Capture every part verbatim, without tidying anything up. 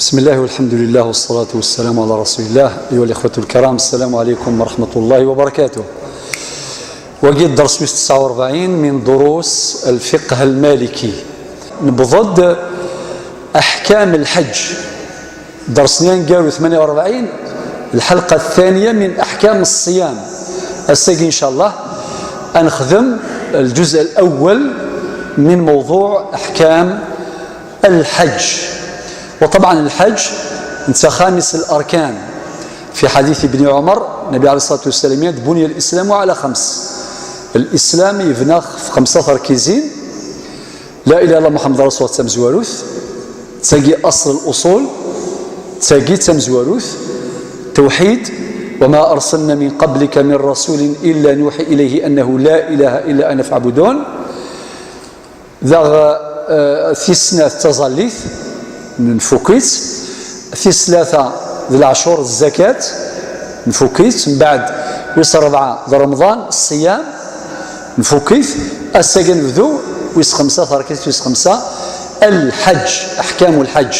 بسم الله والحمد لله والصلاة والسلام على رسول الله. أيها الإخوة الكرام، السلام عليكم ورحمة الله وبركاته. Wagi d dders wis tesɛa u rebɛin من دروس الفقه المالكي. Newweḍ-d أحكام الحج. Dders-nni aneggaru ثمانية وأربعين، الحلقة الثانية من أحكام الصيام. Ass-agi إن شاء الله ad nexdem الجزء الأول من موضوع أحكام الحج. وطبعا الحج netta خامس الأركان. في حديث ابن عمر، النبي عليه الصلاة والسلام yenna-d: بني الإسلام على خمس. الإسلام yebna ɣef xemsa terkizin: لا إله إلا الله محمد رسول الله, d tamezwarut. Tagi أصل الأصول. Tagi d tamezwarut. توحيد: وما أرسلنا من قبلك من رسول إلا نوحي إليه أنه لا إله إلا أنا فاعبدون. Daɣ, eh, tis snat d taẓallit, nfuk-itt. Tis tlata d leɛcur, d zzakat, nfuk-itt. Mbeɛd, wis rebɛa d Remḍan, ṣṣiyam, nfuk-it. Ass-agi ad nebdu wis xemsa, terkizit wis xemsa, الحج، أحكام الحج،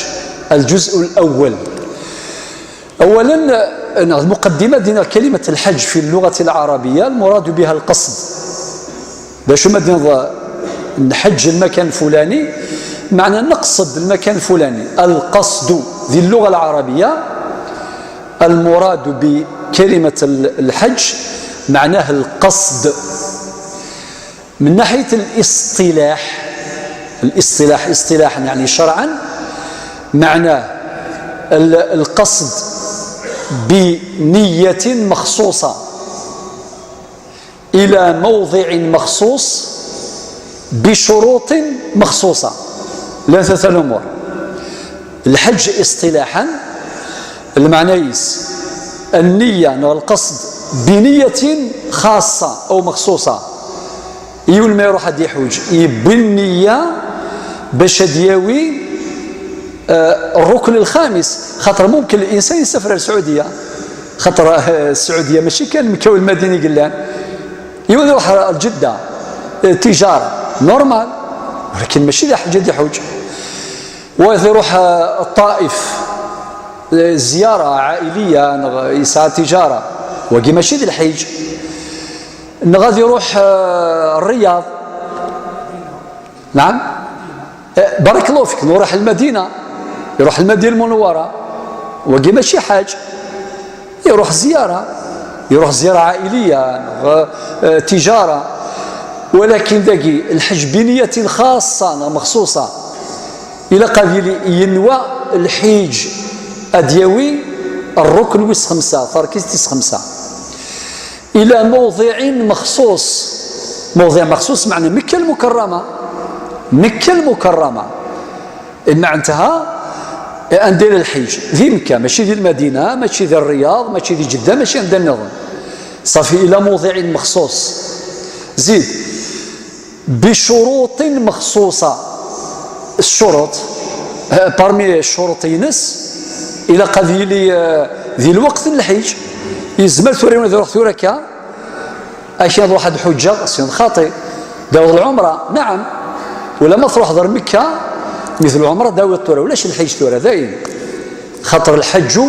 الجزء الأول. أولا, neɣ d muqaddima, ad d-iniɣ كلمة الحج في اللغة العربية المراد بها القصد. D acu ma d-iniḍ nḥeǧǧ lmakan fulani, meɛna neqsed lmakan fulani. القصد في اللغة العربية المراد بكلمة الحج معناه القصد. من ناحية الاصطلاح، الاصطلاح اصطلاحا يعني شرعا، معناه ال-، القصد بنية مخصوصة إلى موضع مخصوص بشروط مخصوصة. ثلاثة الأمور. الحج اصطلاحا المعنى يس النية نو القصد بنية خاصة أو مخصوصة. Yiwen ma iruḥ ad iḥuǧ, yewwi nniya bac ad yawi, eh, الركن الخامس. خاطر ممكن الإنسان يسافر للسعودية، خاطر, eh, السعودية ماشي كان مكة والمدينة قلان. Yiwen iruḥ لجدة, eh, تجارة, normal, ولكن ماشي ذا حاجة دي حوج. ويروح, eh, الطائف, eh, زيارة عائلية, نغ-, يسعى تجارة, وقي ماشي ذي الحيج. Neɣ ad iruḥ, eh, الرياض. نعم. Eh, بارك الله فيك, نروح المدينة, يروح المدينة المنورة, وقي ماشي حاج, يروح زيارة, يروح زيارة عائلية, نغ-, eh, تجارة. ولكن داقي الحج بنية خاصة, نغ مخصوصة. إلا قبيل ينوى الحيج أديوي الركن ويس خمسة, تركيز تيس خمسة. إلى موضع مخصوص. موضع مخصوص معنى مكة المكرمة. مكة المكرمة. معناتها أندير الحج ذي مكة, ماشي ذي المدينة, ماشي ذي الرياض, ماشي ذي جدة, ماشي عند النظم. صافي, إلى موضع مخصوص. زيد. بشروط مخصوصة. الشروط, eh, parmi الشروط ينس, إلا قد يلي, eh, ذي الوقت الحج, يزمر ثوري وين ذي الوقت ثوري كا, أشياء روح هاد حجة, سين خاطي, داود العمرة, نعم. ولا ما تروح ضر مكة, مثل العمرة داود ثورة, ولاش الحج ثورة, دايم. خاطر الحج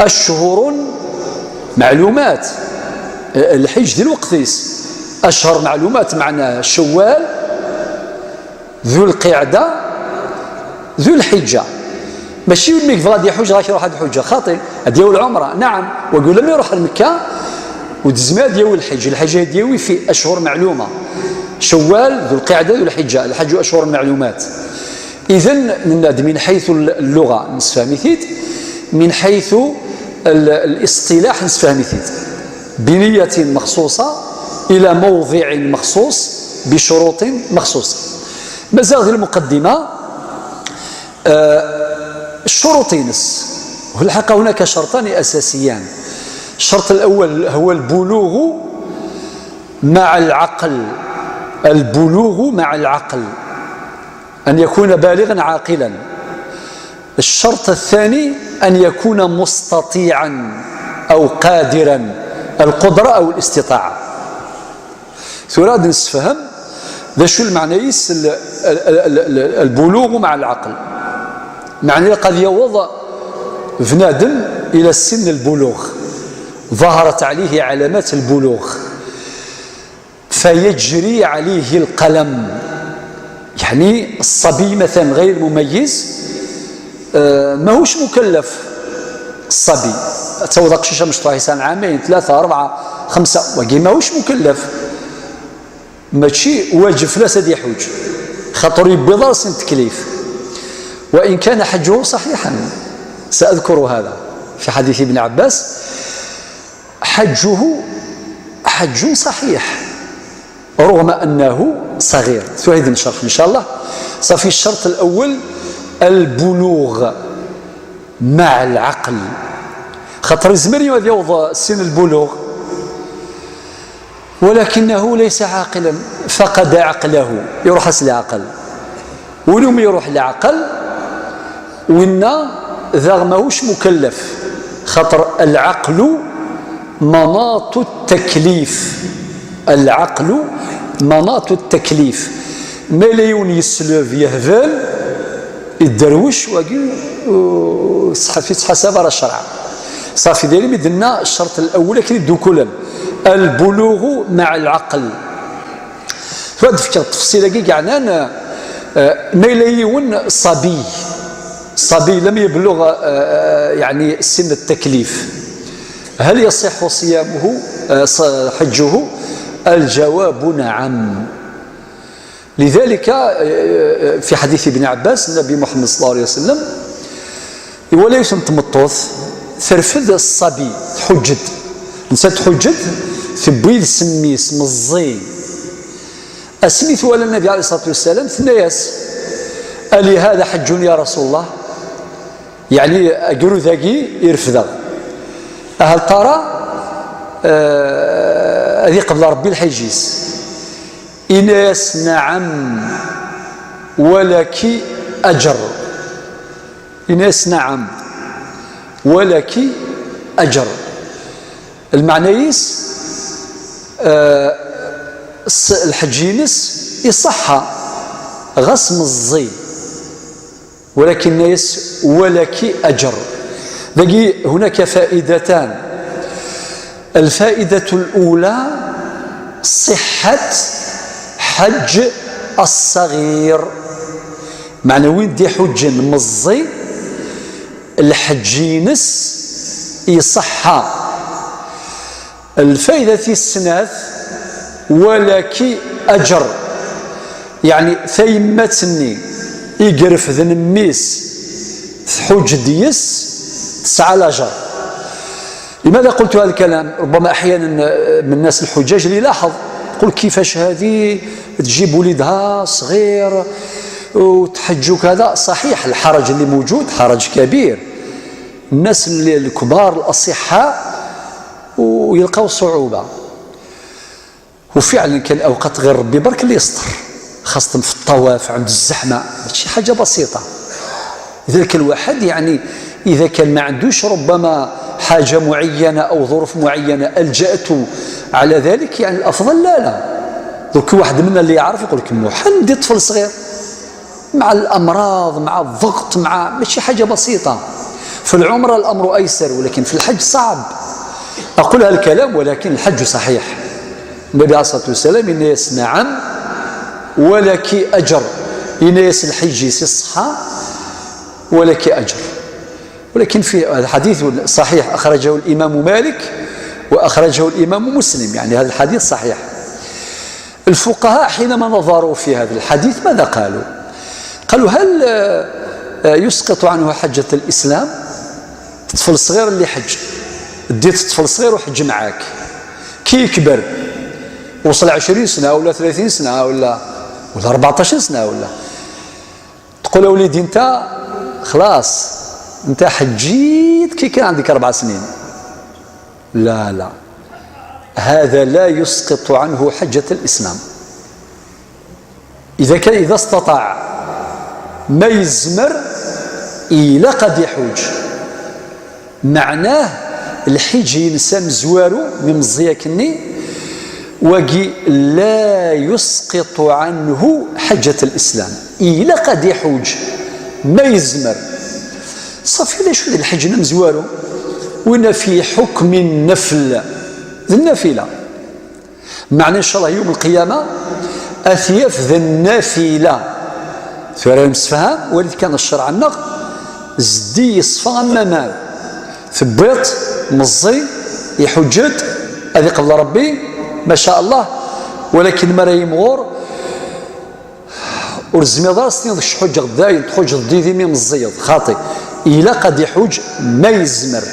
أشهر معلومات. الحج ذي الوقت ذيس. أشهر معلومات معناه شوال, ذو القعدة, ذو الحجة. ماشي يقول لك غادي يحج, غادي يروح هاد الحجة, خاطي. هاد يوم العمرة, نعم. ويقول لما يروح لمكة, وتزمي هاد يوم الحج, الحج هاد يوم في أشهر معلومة. شوال, ذو القعدة, ذو الحجة, الحج أشهر معلومات. إذن نناد من حيث اللغة نسفهميتيد, من حيث ال-، الاصطلاح نسفهميتيد. بنية مخصوصة إلى موضع مخصوص بشروط مخصوصة. مازال هذه المقدمة, آه، الشروط ينس. والحقيقة هناك شرطان أساسيان. الشرط الأول هو البلوغ مع العقل. البلوغ مع العقل. أن يكون بالغا عاقلا. الشرط الثاني أن يكون مستطيعا أو قادرا، القدرة أو الاستطاعة. Tura ad nessefhem d acu lmeɛna-is l-, l-, l-, l-, البلوغ مع العقل. Meɛna ilaq ad yaweḍ بنادم إلى سن البلوغ، ظهرت عليه علامات البلوغ، فيجري عليه القلم. يعني الصبي مثلا غير مميز، آه، ماهوش مكلف. الصبي، تصور قشيشة مشطوحة، إنسان عامين، ثلاثة، أربعة، خمسة، وكي ماهوش مكلف. ماشي واجب فلاس هذه يحوج، خاطر يبي ضرس التكليف، وإن كان حجه صحيحا. سأذكر هذا في حديث ابن عباس: حجه حج صحيح رغم أنه صغير. تعيد نشرح إن شاء الله. صافي، الشرط الأول البلوغ مع العقل، خاطر يزمر يوض سن البلوغ، ولكنه ليس عاقلا، فقد عقله، يروح العقل. ولم يروح العقل، وإنا ذا ماهوش مكلف، خاطر العقل مناط التكليف. العقل مناط التكليف. ما لا يون يسلوف يهبل، يدروش واقي، صحفي تحسب على الشرع. صافي، دايرين مدنا الشرط الأول كي يدو كلهم: البلوغ مع العقل. هاد فكرة التفصيلة كي قعدنا، آه، ما إلا يون صبي، صبي لم يبلغ، آه، آه، يعني سن التكليف، هل يصح صيامه، آه، ص-، حجه؟ الجواب نعم. لذلك، آه، في حديث ابن عباس، النبي محمد صلى الله عليه وسلم يولي يسم تمطوث، ترفد الصبي، تحجد. نسا تحجد، تبويد سميس مزي. أسميت ولا النبي عليه الصلاة والسلام، ثنياس: ألي هذا حج يا رسول الله؟ يعني، أقرو ذاكي يرفض. أهل ترى، آه، هذه قبل ربي الحجيز. إناس نعم، ولك أجر. إناس نعم، ولك أجر. المعنى يس، آه، الحجينس يصحى غسم الزي، ولكن يس ولك أجر. دقي هناك فائدتان. الفائدة الأولى صحة حج الصغير، معنى وين دي حج مزي الحجينس يصحى. الفائدة السناث ولك أجر، يعني ثيمتني يقرف ذنميس تحوج ديس تسعى الأجر. لماذا قلت هذا الكلام؟ ربما أحيانا من الناس الحجاج اللي يلاحظ يقول: "كيفاش هذه تجيب وليدها صغير وتحج كذا؟" صحيح، الحرج اللي موجود حرج كبير، الناس اللي الكبار الأصحاء ويلقاو صعوبة. وفعلا كان أوقات غير ربي برك اللي يستر، خاصة في الطواف عند الزحمة، ماشي حاجة بسيطة. لذلك الواحد يعني إذا كان ما عندوش ربما حاجة معينة أو ظروف معينة ألجأته على ذلك، يعني الأفضل لا، لا. دوك واحد منا اللي يعرف يقول لك: "محال ندي طفل صغير مع الأمراض، مع الضغط، مع"، ماشي حاجة بسيطة. في العمرة الأمر أيسر، ولكن في الحج صعب. أقول هذا الكلام، ولكن الحج صحيح. النبي عليه الصلاة والسلام إن يس نعم ولك أجر، إن يس الحج يس الصحة ولك أجر. ولكن في هذا الحديث صحيح، أخرجه الإمام مالك وأخرجه الإمام مسلم، يعني هذا الحديث صحيح. الفقهاء حينما نظروا في هذا الحديث ماذا قالوا؟ قالوا: "هل، آه، آه، يسقط عنه حجة الإسلام؟" طفل صغير اللي حج، ديت طفل صغير وحج معاك، كي يكبر، وصل عشرين سنة ولا ثلاثين سنة ولا، ولا أربعطاش سنة ولا، تقول: "أوليدي، أنت خلاص، أنت حجيت كي كان عندك أربع سنين." لا، لا، هذا لا يسقط عنه حجة الإسلام. إذا كان، إذا استطاع ما يزمر، إلا قد يحوج. معناه الحج ينسى مزوارو من مزياكني، وقي لا يسقط عنه حجة الإسلام. إلا قد يحوج ما يزمر. Ṣafi, d acu d lḥeǧ n amezwaru? Wina fi ḥukmi nnafl, d nnafila. Meɛna, ncallah, yawm lqiyama ad t-yaf d nnafila. Tura yemsefham, walit kan ccerɛ-nneɣ zeddi yeṣfa am waman. Tewwiḍ-t, meẓẓi, iḥuǧǧ-d, ad iqbel Ṛebbi, ma ca Allah, walakin mi ara yimɣur, ur tezmireḍ ara s-tiniḍ kečč ḥuǧǧeɣ-d dayen, tḥuǧǧeḍ-d yid-i mi meẓẓiyeḍ, xaṭi. Ilaq ad iḥuǧǧ ma yezmer.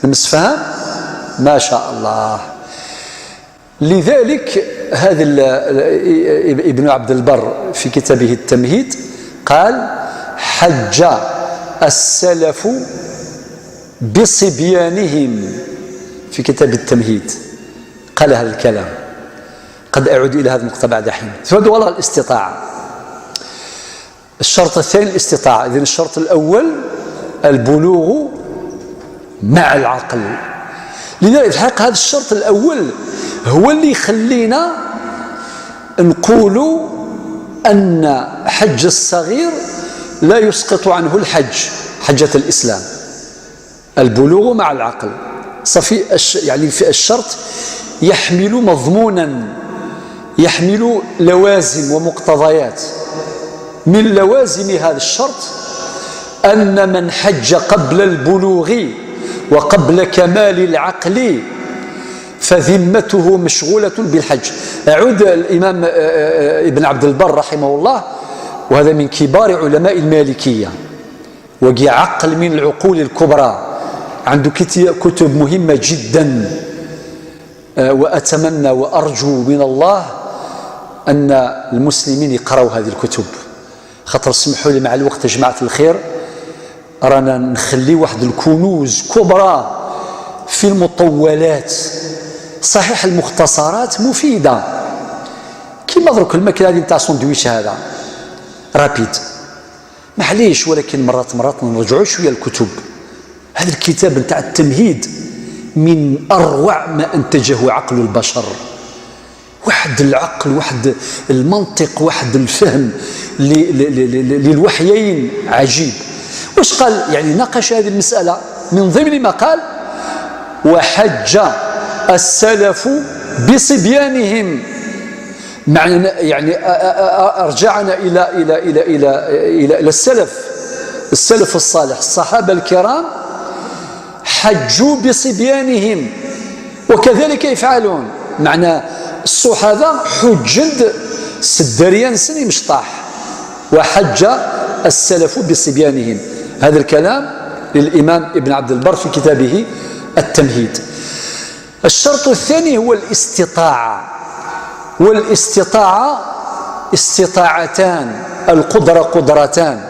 Nemsefham? Ma ca Allah. لذلك هذا ال-، ابن عبد البر في كتابه التمهيد قال: حج السلف بصبيانهم، في كتاب التمهيد قال هذا الكلام. قد أعود إلى هذه النقطة بعد حين. ثم والله الاستطاعة. الشرط الثاني الاستطاعة. إذن الشرط الأول البلوغ مع العقل. لذلك في الحقيقة هذا الشرط الأول هو اللي يخلينا نقول أن حج الصغير لا يسقط عنه الحج، حجة الإسلام. البلوغ مع العقل. صافي، الش-، يعني في الشرط يحمل مضمونا، يحمل لوازم ومقتضيات. من لوازم هذا الشرط أن من حج قبل البلوغ وقبل كمال العقل فذمته مشغولة بالحج. أعود الإمام، آه، آه، ابن عبد البر رحمه الله، وهذا من كبار علماء المالكية، وقي عقل من العقول الكبرى، عنده كتي-، كتب مهمة جدا. آه، وأتمنى وأرجو من الله أن المسلمين يقرأوا هذه الكتب، خاطر اسمحوا لي مع الوقت يا جماعة الخير، رانا نخلي واحد الكنوز كبرى في المطولات. صحيح المختصرات مفيدة، كيما درك الماكلة هذه نتاع سندويش هذا، رابيد. معليش، ولكن مرات، مرات نرجعوا شوية الكتب. هذا الكتاب نتاع التمهيد من أروع ما أنتجه عقل البشر. واحد العقل، واحد المنطق، واحد الفهم ل-، ل-، ل-، ل-، ل-، للوحيين عجيب. واش قال؟ يعني ناقش هذه المسألة من ضمن ما قال: وحج السلف بصبيانهم. معنى، يعني، أ-، أ-، أ-، أرجعنا إلى، إلى، إلى، إلى، إلى، إلى السلف، السلف الصالح، الصحابة الكرام حجوا بصبيانهم، وكذلك يفعلون. معنى الصحابة حجد سدريان سني مشطاح، وحج السلف بصبيانهم. هذا الكلام للإمام ابن عبد البر في كتابه التمهيد. الشرط الثاني هو الاستطاعة، والاستطاعة استطاعتان، القدرة قدرتان،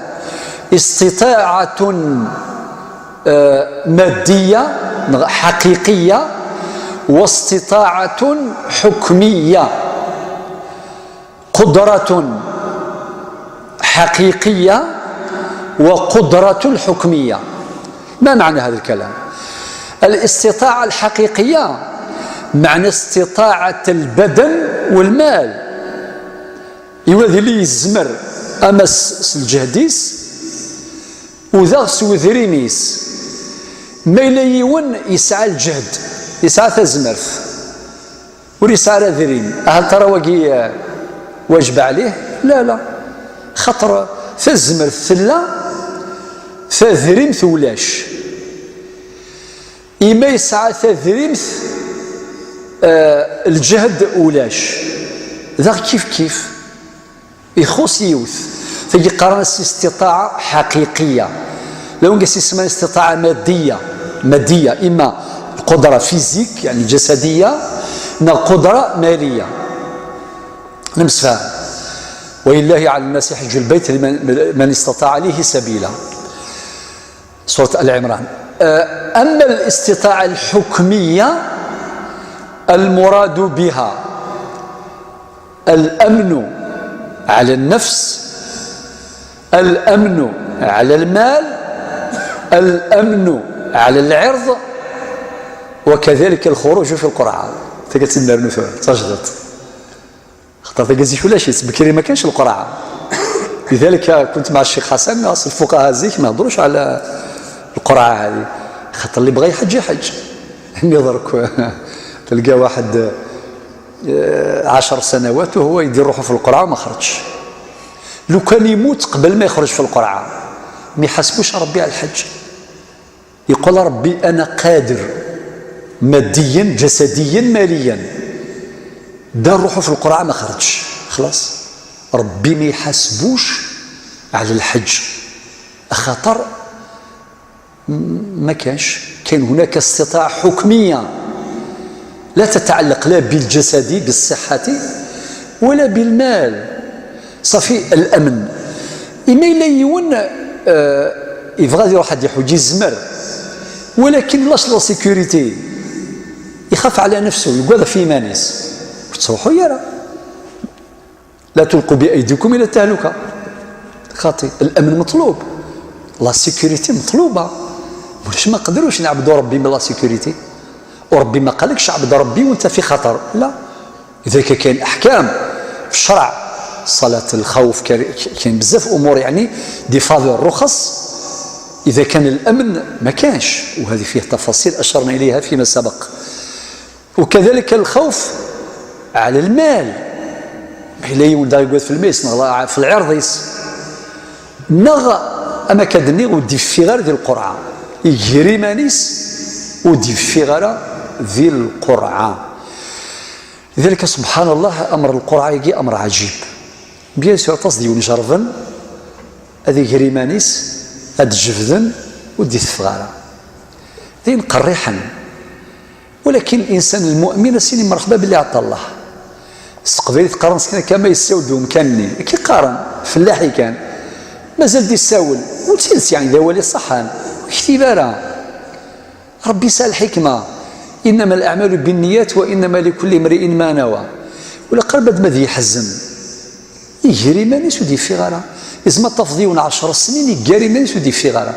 استطاعة، آه، مادية حقيقية، واستطاعة حكمية. قدرة حقيقية وقدرة حكمية. ما معنى هذا الكلام؟ الاستطاعة الحقيقية معنى استطاعة البدن والمال. Iwa d اللي يزمر أما s-، s lǧehd-is, u daɣ s wedrim-is. Ma yella yiwen yesɛa lǧehd, yesɛa tazmert, ur yesɛi ara adrim. Ahat ara wagi, eh, wajeb ɛlih? La, la. Xaṭer tazmert tella, tadrimt ulac. Imi yesɛa tadrimt, eh, lǧehd ulac. Daɣ kif kif. Ixuṣ yiwet. Tagi qqaren-as istiṭaɛa ḥaqiqiya. Lawan gas isemman istiṭaɛa maddiya. Maddiya, ima lqudra fizik, yani jasadiya, neɣ qudra maliya. Nemsefham. ولله على الناس حج البيت لمن، من استطاع إليه سبيلا. سورة آل عمران. آه، أما الاستطاعة الحكمية المراد بها الأمن على النفس، الأمن على المال، الأمن على العرض، وكذلك الخروج في القرعة. Tagi ad tt-nernu tura, d tajdiṭ. Xaṭer tagi zik ulac-itt, bkri ma kanx lqerɛa. لذلك كنت مع الشيخ حسن، أصل الفقهاء zik ما هضروش على القرعة هذه، خاطر اللي بغى يحج يحج. مي درك تلقى واحد، آه، عشر سنوات وهو يدير روحه في القرعة وما خرجش. لو كان يموت قبل ما يخرج في القرعة، ما يحاسبوش ربي على الحج. يقول: "ربي، أنا قادر ماديا، جسديا، ماليا". دار روحه في القرعة، ما خرجش، خلاص. ربي ما يحاسبوش على الحج، خاطر م-، ما كانش، كان هناك استطاعة حكمية لا تتعلق لا بالجسد، بالصحة، ولا بالمال. صافي، الأمن. إما إلا يون، آه، يبغى يروح غادي يحج، يزمر، ولكن لاش لا سيكوريتي، يخاف على نفسه، يقعد في إيمانيس. تروحوا يا راه. "لا تلقوا بأيديكم إلى التهلكة". خاطي، الأمن مطلوب، لا سيكوريتي مطلوبة. مش ما قدروش نعبدوا ربي بلا سيكوريتي، وربي ما قالكش: "عبد ربي وانت في خطر"، لا. إذا كان كاين أحكام في الشرع، صلاة الخوف، كاين، كاين بزاف أمور، يعني، دي فافور، رخص. إذا كان الأمن ما كانش، وهذه فيه تفاصيل أشرنا إليها فيما سبق. وكذلك الخوف على المال، ما إلا يولد يقعد في الميس، نغلى في العرضيس. نغ أما كدني ودي في غير ذي القرعة، يجري مانيس ودي في غير ذي القرعة. لذلك سبحان الله، أمر القرعة يجي أمر عجيب. بيان سور، تصدي ونجربن، هذه يجري مانيس، هاد جبدن ودي في غير. ذي نقريحن. ولكن الإنسان المؤمن سيني مرحبا باللي عطى الله. السقبيل تقارن سكنة كما يساودو مكانني. كي قارن فلاحي كان. مازال دي يساول. وتسيلس يعني ذا ولي صحان. وكتيب راه. ربي سال الحكمة. "إنما الأعمال بالنيات وإنما لكل امرئ ما نوى". ولا قال بعد ما ذي يحزن. يجري مانيس ودي في غيرها. إذا ما تفضيون عشر سنين يجري مانيس ودي في غيرها.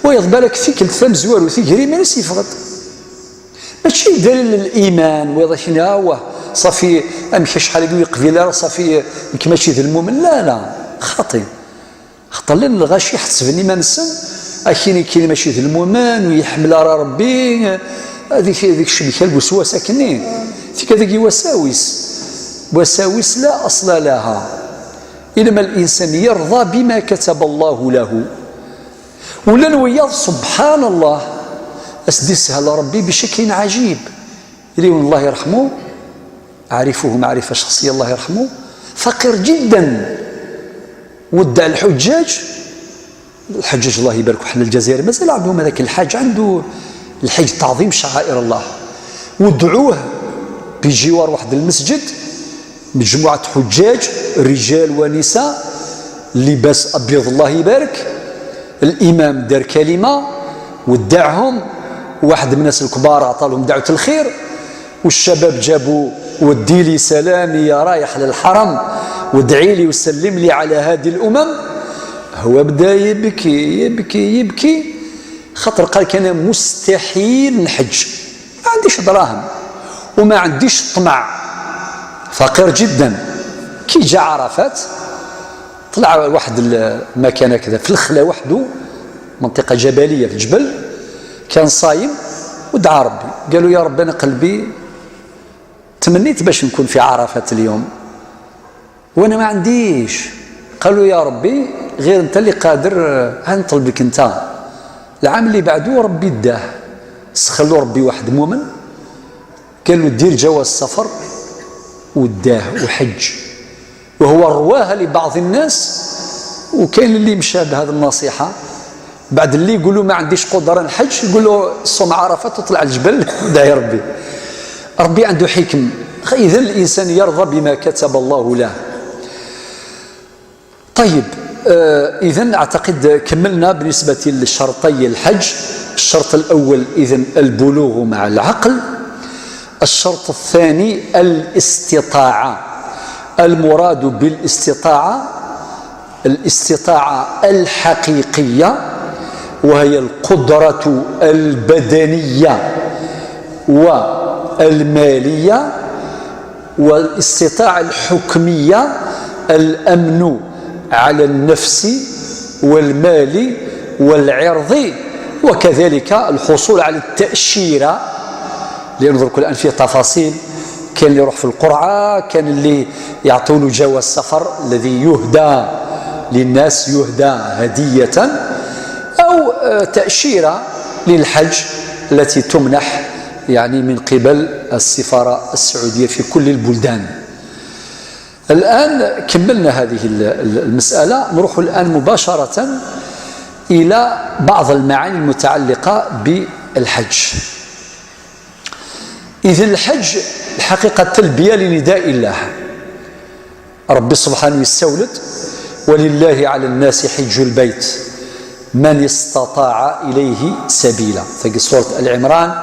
ويض بالك فيك الثام زوار وتجري مانيس يفغط. ماشي دليل الإيمان، ويضا شنو، ها هو، صافي، أمشي شحال يقول يقبل، راه صافي، نك ماشي ذا المؤمن. لا، لا، خاطي. خاطر لأن الغاشي يحسبني ما نسن، أكيني كيني ماشي ذا المؤمن، ويحمل على ربي، هذيك، هذيك الشبكة الوسواس أكني. تيك هذيك وساوس. وساوس لا أصل لها. إنما الإنسان يرضى بما كتب الله له. ولن وياض سبحان الله، أسدي سهل ربي بشكل عجيب. اليوم الله يرحمه، أعرفه معرفة شخصية، الله يرحمه، فقير جدا، ودع الحجاج. الحجاج الله يبارك، حنا الجزائر مازال عندهم هذاك الحاج، عنده الحج تعظيم شعائر الله، ودعوه بجوار واحد المسجد، مجموعة حجاج، رجال ونساء، لباس أبيض الله يبارك. الإمام دار كلمة، ودعهم، واحد من الناس الكبار عطالهم دعوة الخير، والشباب جابوا: "ودي لي سلامي يا رايح للحرم، وادعي لي وسلم لي على هذه الأمم". هو بدا يبكي، يبكي، يبكي، خاطر قال: "كان مستحيل نحج، ما عنديش دراهم وما عنديش طمع، فقير جدا". كي جا عرفات، طلع واحد المكان هكذا في الخلا وحده، منطقة جبلية في الجبل، كان صايم ودعا ربي، قال له: "يا رب، أنا قلبي تمنيت باش نكون في عرفات اليوم، وأنا ما عنديش". قال له: "يا ربي، غير أنت اللي قادر، آه، نطلبك أنت". العام اللي بعده ربي داه، سخر له ربي واحد مؤمن، قال له: "دير جواز سفر"، وداه وحج. وهو رواها لبعض الناس، وكاين اللي مشى بهذه النصيحة. بعد اللي يقول له: "ما عنديش قدرة نحج"، يقول له: "صوم عرفات وطلع الجبل". دعي ربي. ربي عنده حكم. إذن الإنسان يرضى بما كتب الله له. طيب، آه، إذن أعتقد كملنا بالنسبة لشرطي الحج. الشرط الأول إذن البلوغ مع العقل. الشرط الثاني الاستطاعة. المراد بالاستطاعة الاستطاعة الحقيقية، وهي القدرة البدنية والمالية، والاستطاعة الحكمية، الأمن على النفس والمال والعرض، وكذلك الحصول على التأشيرة، لأن درك الآن فيه تفاصيل، كاين اللي يروح في القرعة، كاين اللي يعطوا له جواز سفر الذي يهدى للناس، يهدى هدية، أو آه، تأشيرة للحج التي تمنح يعني من قبل السفارة السعودية في كل البلدان. الآن كملنا هذه ال- ال- المسألة، نروح الآن مباشرة إلى بعض المعاني المتعلقة بالحج. إذن الحج الحقيقة تلبية لنداء الله. ربي سبحانه يستولد: "ولله على الناس حج البيت من استطاع إليه سبيلا". تجي سورة آل عمران،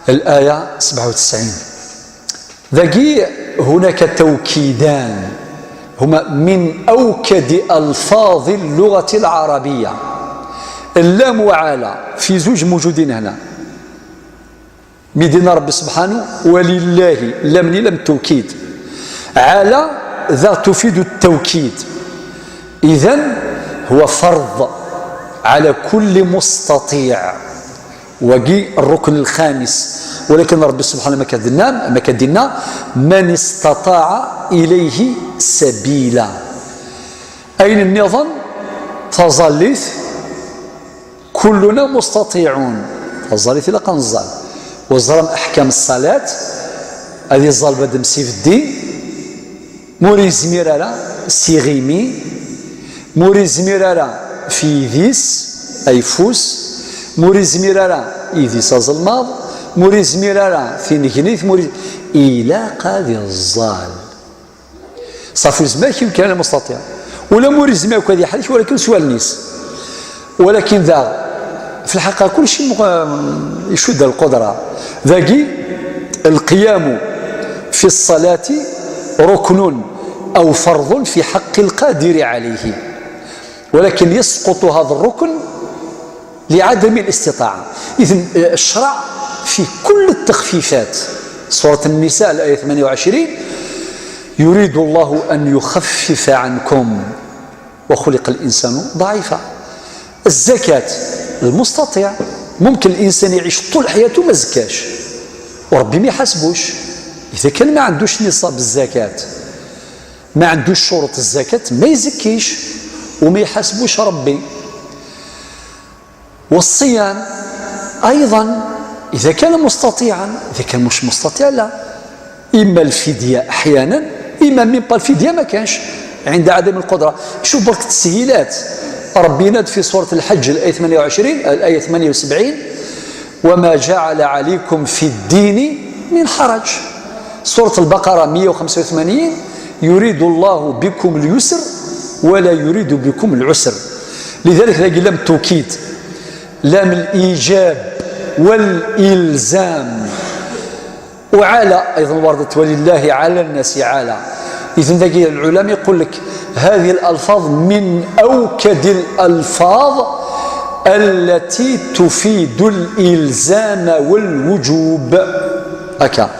الآية سبعة وتسعين. ذاكي هناك توكيدان، هما من أوكد ألفاظ اللغة العربية. اللام وعلى في زوج موجودين هنا. ميدينا ربي سبحانه "ولله"، اللام ني لام التوكيد. "على" ذا تفيد التوكيد. إذن هو فرض على كل مستطيع. وقي الركن الخامس. ولكن ربي سبحانه ما كدنا، ما كدنا: "من استطاع إليه سبيلا". أين النظام؟ تظليت كلنا مستطيعون. تظليت إلا قنزل وزرم أحكام الصلاة. هذه الظلمة دم سيف الدين. Mur yezmir ara s iɣimi, mur yezmir ara f yidis, ayeffus, mur yezmir ara idis azelmaḍ, mur yezmir ara tinegnit, mur iz- ilaq ad iẓẓal. Ṣafi ur yezmir kra, kan lmustaṭiɛ. Ula mur yezmir akk ad iḥrek, walakin s wallen-is. Walakin daɣ, fi lḥaqa, kulci mu-, icudd lqudra. Dagi, القيام في الصلاة ركن أو فرض في حق القادر عليه، ولكن يسقط هذا الركن لعدم الاستطاعة. إذن، آه، الشرع في كل التخفيفات. سورة النساء، الآية ثمانية وعشرين: "يريد الله أن يخفف عنكم". وخلق الإنسان ضعيفا. الزكاة، المستطيع، ممكن الإنسان يعيش طول حياته ما زكاش، وربي ما يحاسبوش. إذا كان ما عندوش نصاب الزكاة، ما عندوش شروط الزكاة، ما يزكيش وما يحاسبوش ربي. والصيام أيضا، إذا كان مستطيعا، إذا كان مش مستطيع، لا. إما الفدية أحيانا، إما من الفدية ما كانش عند عدم القدرة. شوف برك التسهيلات. ربي يناد في سورة الحج، الآية ثمانية وعشرين، الآية ثمانية وسبعين: "وما جعل عليكم في الدين من حرج". سورة البقرة مية وخمسة وثمانين: "يريد الله بكم اليسر ولا يريد بكم العسر". لذلك ذاك لام التوكيد، لام الإيجاب والإلزام. وعلى أيضا وردت: "ولله على الناس على". إذن ذاك العلماء يقول لك: "هذه الألفاظ من أوكد الألفاظ التي تفيد الإلزام والوجوب". هكا.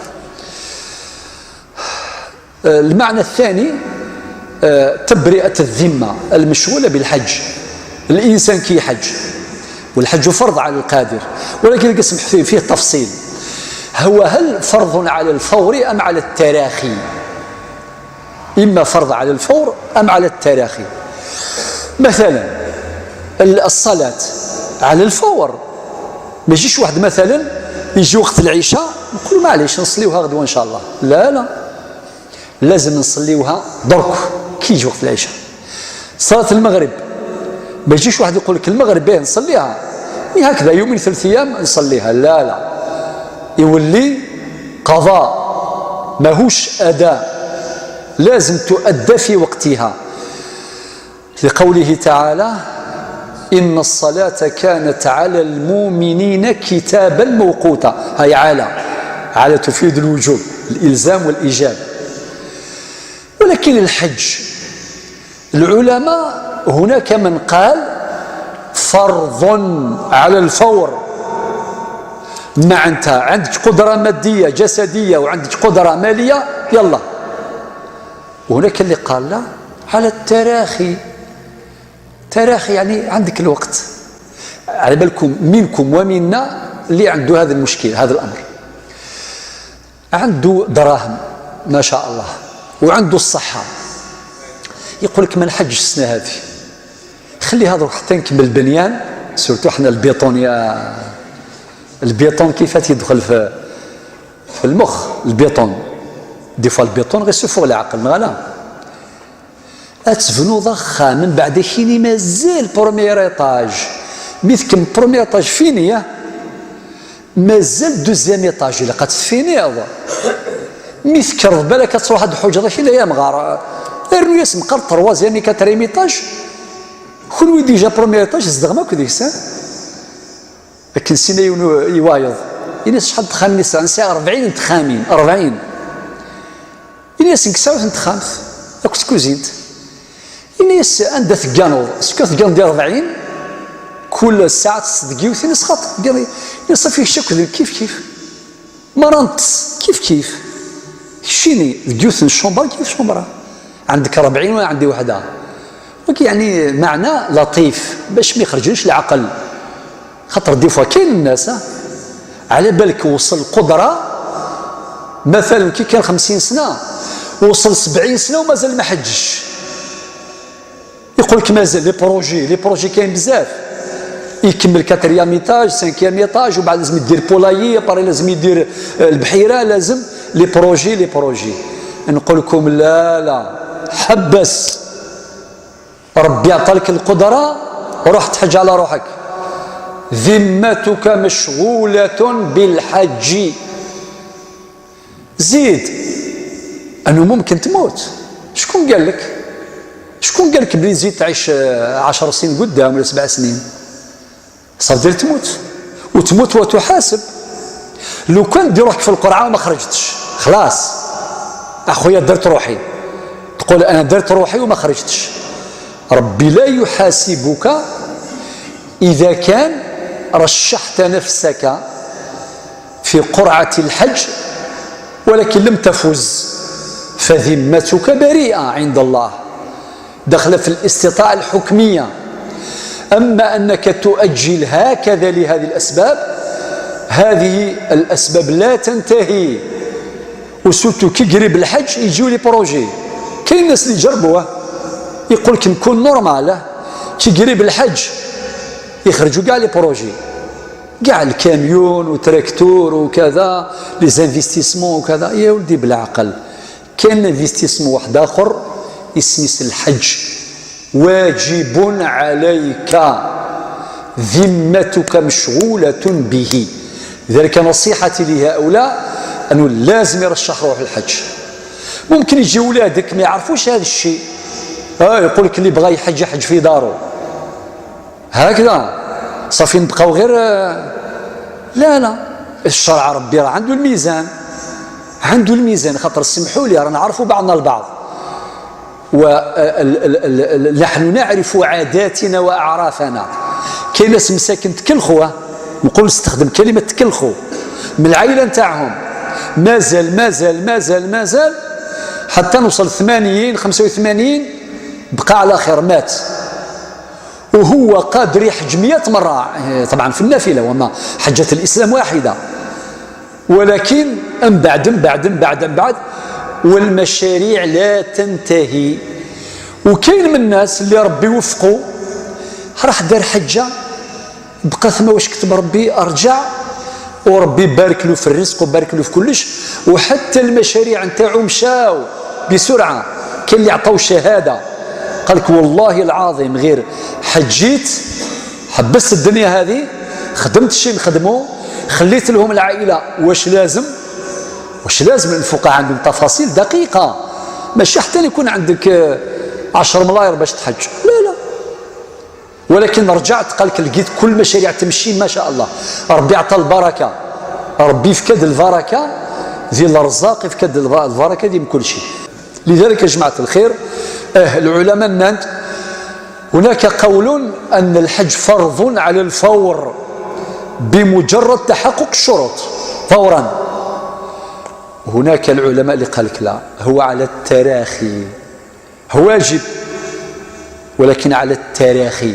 آه، المعنى الثاني، آه، تبرئة الذمة المشغولة بالحج. الإنسان كي يحج، والحج فرض على القادر، ولكن القسم فيه، فيه تفصيل. هو هل فرض على الفور أم على التراخي؟ إما فرض على الفور أم على التراخي. مثلا، ال-، الصلاة على الفور. ما يجيش واحد مثلا يجي وقت العشاء نقول له: "معليش، نصليوها غدوة إن شاء الله". لا، لا، لازم نصليوها درك كي يجي وقت العشاء. صلاة المغرب، ما يجيش واحد يقول لك: "المغرب، باه نصليها، مي هكذا يومين ثلاث أيام نصليها". لا، لا، يولي قضاء، ماهوش أداء، لازم تؤدى في وقتها. لقوله تعالى: "إن الصلاة كانت على المؤمنين كتابا موقوتا". هاي على، على تفيد الوجوب، الإلزام والإيجاب. ولكن الحج، العلماء هناك من قال: "فرض على الفور". ما أنت عندك قدرة مادية جسدية وعندك قدرة مالية، يلا. وهناك اللي قال: "لا، على التراخي. تراخي يعني عندك الوقت. على بالكم منكم ومنا اللي عنده هذا المشكل، هذا الأمر. عنده دراهم ما شاء الله، وعنده الصحة، يقول لك: "ما نحجش السنة هذه، خلي هذا حتى نكمل البنيان". سورتو احنا البيطون، يا البيطون كيف يدخل في، في المخ البيطون؟ دي فوا البيطون غير سفو العقل، لا لا. أتبنوض أخا، من بعد كيني مازال بروميير إيطاج. مي تكم بروميير إيطاج فيني، يا مازال دوزيام إيطاج، إلا قد تفينيض. مي تكرض بالك تروح هاد الحجرة كي لا يا مغار. ارنو ياسم قال تروازيام كاتريم إيطاج. كون وي ديجا بروميير إيطاج، زدغ ماك ديك سان. لكن سينا يونو يوايض. إني شحال دخان نسا، نسا أربعين دخامين، أربعين. إني سنك ساوث دخامت، أكو تكوزينت. Ini-as anda tegganeḍ, skud tegganeḍ di rebɛin, kul ssaɛa teṭṭseḍ deg yiwet, ini-as xaṭi, tegganeḍ, ini-as صافي kečč akked nekk kif kif. Ma neṭṭes kif kif. Keččini deg yiwet n ccumber, deg yiwet n ccumber. عندك أربعين وأنا عندي وحدة. Donc يعني معنى لطيف باش ما يخرجلكش العقل. خاطر des fois كاين الناس، ها، على بالك وصل القدرة، مثلا كي كان خمسين سنة، وصل سبعين سنة ومازال ما حجش. يقول لك مازال les projets، les projets كاين بزاف. يكمل quatrième étage، cinquième étage، وبعد لازم يدير poulailler، après لازم يدير، آه، البحيرة، لازم les projets، les projets. نقول لكم لا، لا، حبس. ربي عطالك القدرة، روح تحج على روحك. ذمتك مشغولة بالحج. زيد أنه ممكن تموت. شكون قال لك؟ شكون قال لك بلي تزيد تعيش، آه، عشر سنين قدام ولا سبع سنين؟ صافي دير تموت، وتموت وتحاسب. لو كان دير روحك في القرعة وما خرجتش، خلاص، أخويا درت روحي، تقول: "أنا درت روحي وما خرجتش". ربي لا يحاسبك إذا كان رشحت نفسك في قرعة الحج ولكن لم تفز، فذمتك بريئة عند الله. داخلة في الاستطاعة الحكمية. أما أنك تؤجل هكذا لهذه الأسباب، هذه الأسباب لا تنتهي. وسورتو كي قريب الحج يجيو les projets. كاين الناس اللي جربوه، يقول لك نكون normal، كي قريب الحج يخرجوا كاع les projets، كاع الكاميون وتراكتور وكذا، les investissements وكذا. يا ولدي بالعقل، كاين investissement واحد آخر يسميس الحج، واجب عليك، ذمتك مشغولة به. لذلك نصيحتي لهؤلاء أنه لازم يرشح روح الحج. ممكن يجي ولادك ما يعرفوش هذا الشيء، آه، يقول لك اللي بغى يحج يحج في داره. هكذا صافي نبقاو غير، آه، لا، لا، الشرع ربي راه عنده الميزان، عنده الميزان، خاطر اسمحوا لي راه نعرفوا بعضنا البعض، ونحن نعرف عاداتنا وأعرافنا. كاين ناس مساكن تكلخوا، نقول نستخدم كلمة تكلخوا، من العائلة نتاعهم مازال، مازال، مازال، مازال، حتى نوصل ثمانين، خمسة وثمانين، بقى على خير، مات. وهو قادر يحج مية مرة، إيه، طبعا في النافلة، وما حجة الإسلام واحدة، ولكن من بعد، من بعد، من بعد، من بعد، والمشاريع لا تنتهي. وكاين من الناس اللي ربي وفقه، راح دار حجة، بقى ثم واش كتب ربي، رجع، وربي بارك له في الرزق وبارك له في كلش، وحتى المشاريع نتاعو مشاو بسرعة. كاين اللي عطاو شهادة، قال لك: "والله العظيم غير حجيت، حبست الدنيا هذه، خدمت الشيء نخدمه، خليت لهم العائلة واش لازم". واش لازم؟ الفقهاء عندهم تفاصيل دقيقة، ماشي حتى يكون عندك، آه، عشر ملاير باش تحج، لا، لا. ولكن رجعت، قال لك: "لقيت كل مشاريع تمشي ما شاء الله، ربي عطى البركة، ربي يفكد البركة ذي الرزاق، يفكد الب-، البركة ذي من كل شيء". لذلك يا جماعة الخير، آه، العلماء نانت، هناك قول أن الحج فرض على الفور بمجرد تحقق الشروط فورا. هناك العلماء اللي قال لك: "لا، هو على التراخي". هو واجب، ولكن على التراخي.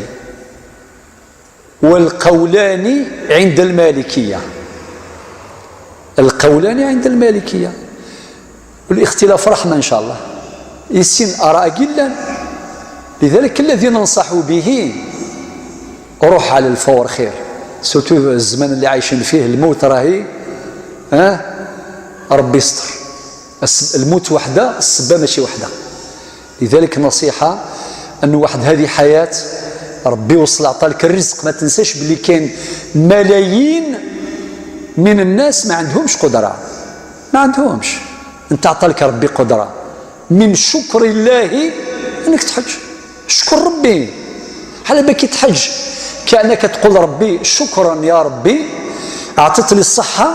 والقولان عند المالكية. القولان عند المالكية. والاختلاف رحمة إن شاء الله. يسين آراء جلا. لذلك الذي ننصح به، روح على الفور خير. Surtout الزمان اللي عايشين فيه، الموت راهي، ها، ربي يستر. الس-، الموت وحده، السبة ماشي وحده. لذلك نصيحة، أنه واحد هذه حياة، ربي وصل عطالك الرزق، ما تنساش بلي كاين ملايين من الناس ما عندهمش قدرة، ما عندهمش. أنت عطالك ربي قدرة، من شكر الله أنك تحج. شكر ربي. على بالك تحج كأنك تقول: "ربي، شكرا يا ربي، أعطيت لي الصحة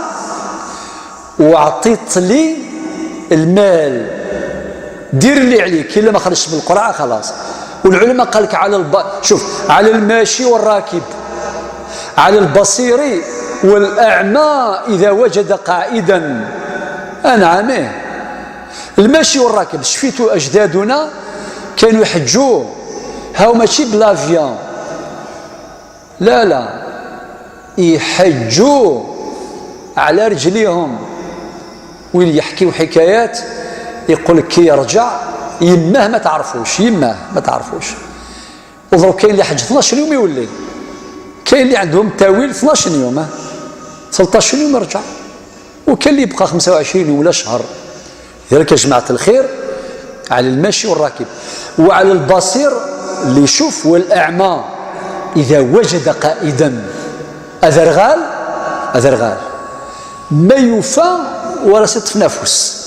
وأعطيت لي المال، دير اللي عليك، إلا ما خرجتش من القرعة خلاص." والعلماء قال لك: "على الب-، شوف، على الماشي والراكب، على البصير والأعمى إذا وجد قائدا." أنعم، إيه. الماشي والراكب، شفيتوا أجدادنا كانوا يحجوا، هاو ماشي بلافيون، لا، لا، يحجوا على رجليهم. وين يحكيو حكايات، يقول لك كي يرجع يماه ما تعرفوش، يماه ما تعرفوش. وضرب كاين اللي حج اثناش يوم يولي، كاين اللي عندهم تاويل اثناش يوم، ها؟ ثلطاش يوم يرجع، وكاين اللي يبقى خمسة وعشرين يوم ولا شهر. لذلك يا جماعة الخير، على الماشي والراكب، وعلى البصير اللي يشوف، والأعمى إذا وجد قائدا. أذرغال، أذرغال ما يوفى ولا ست في نفس.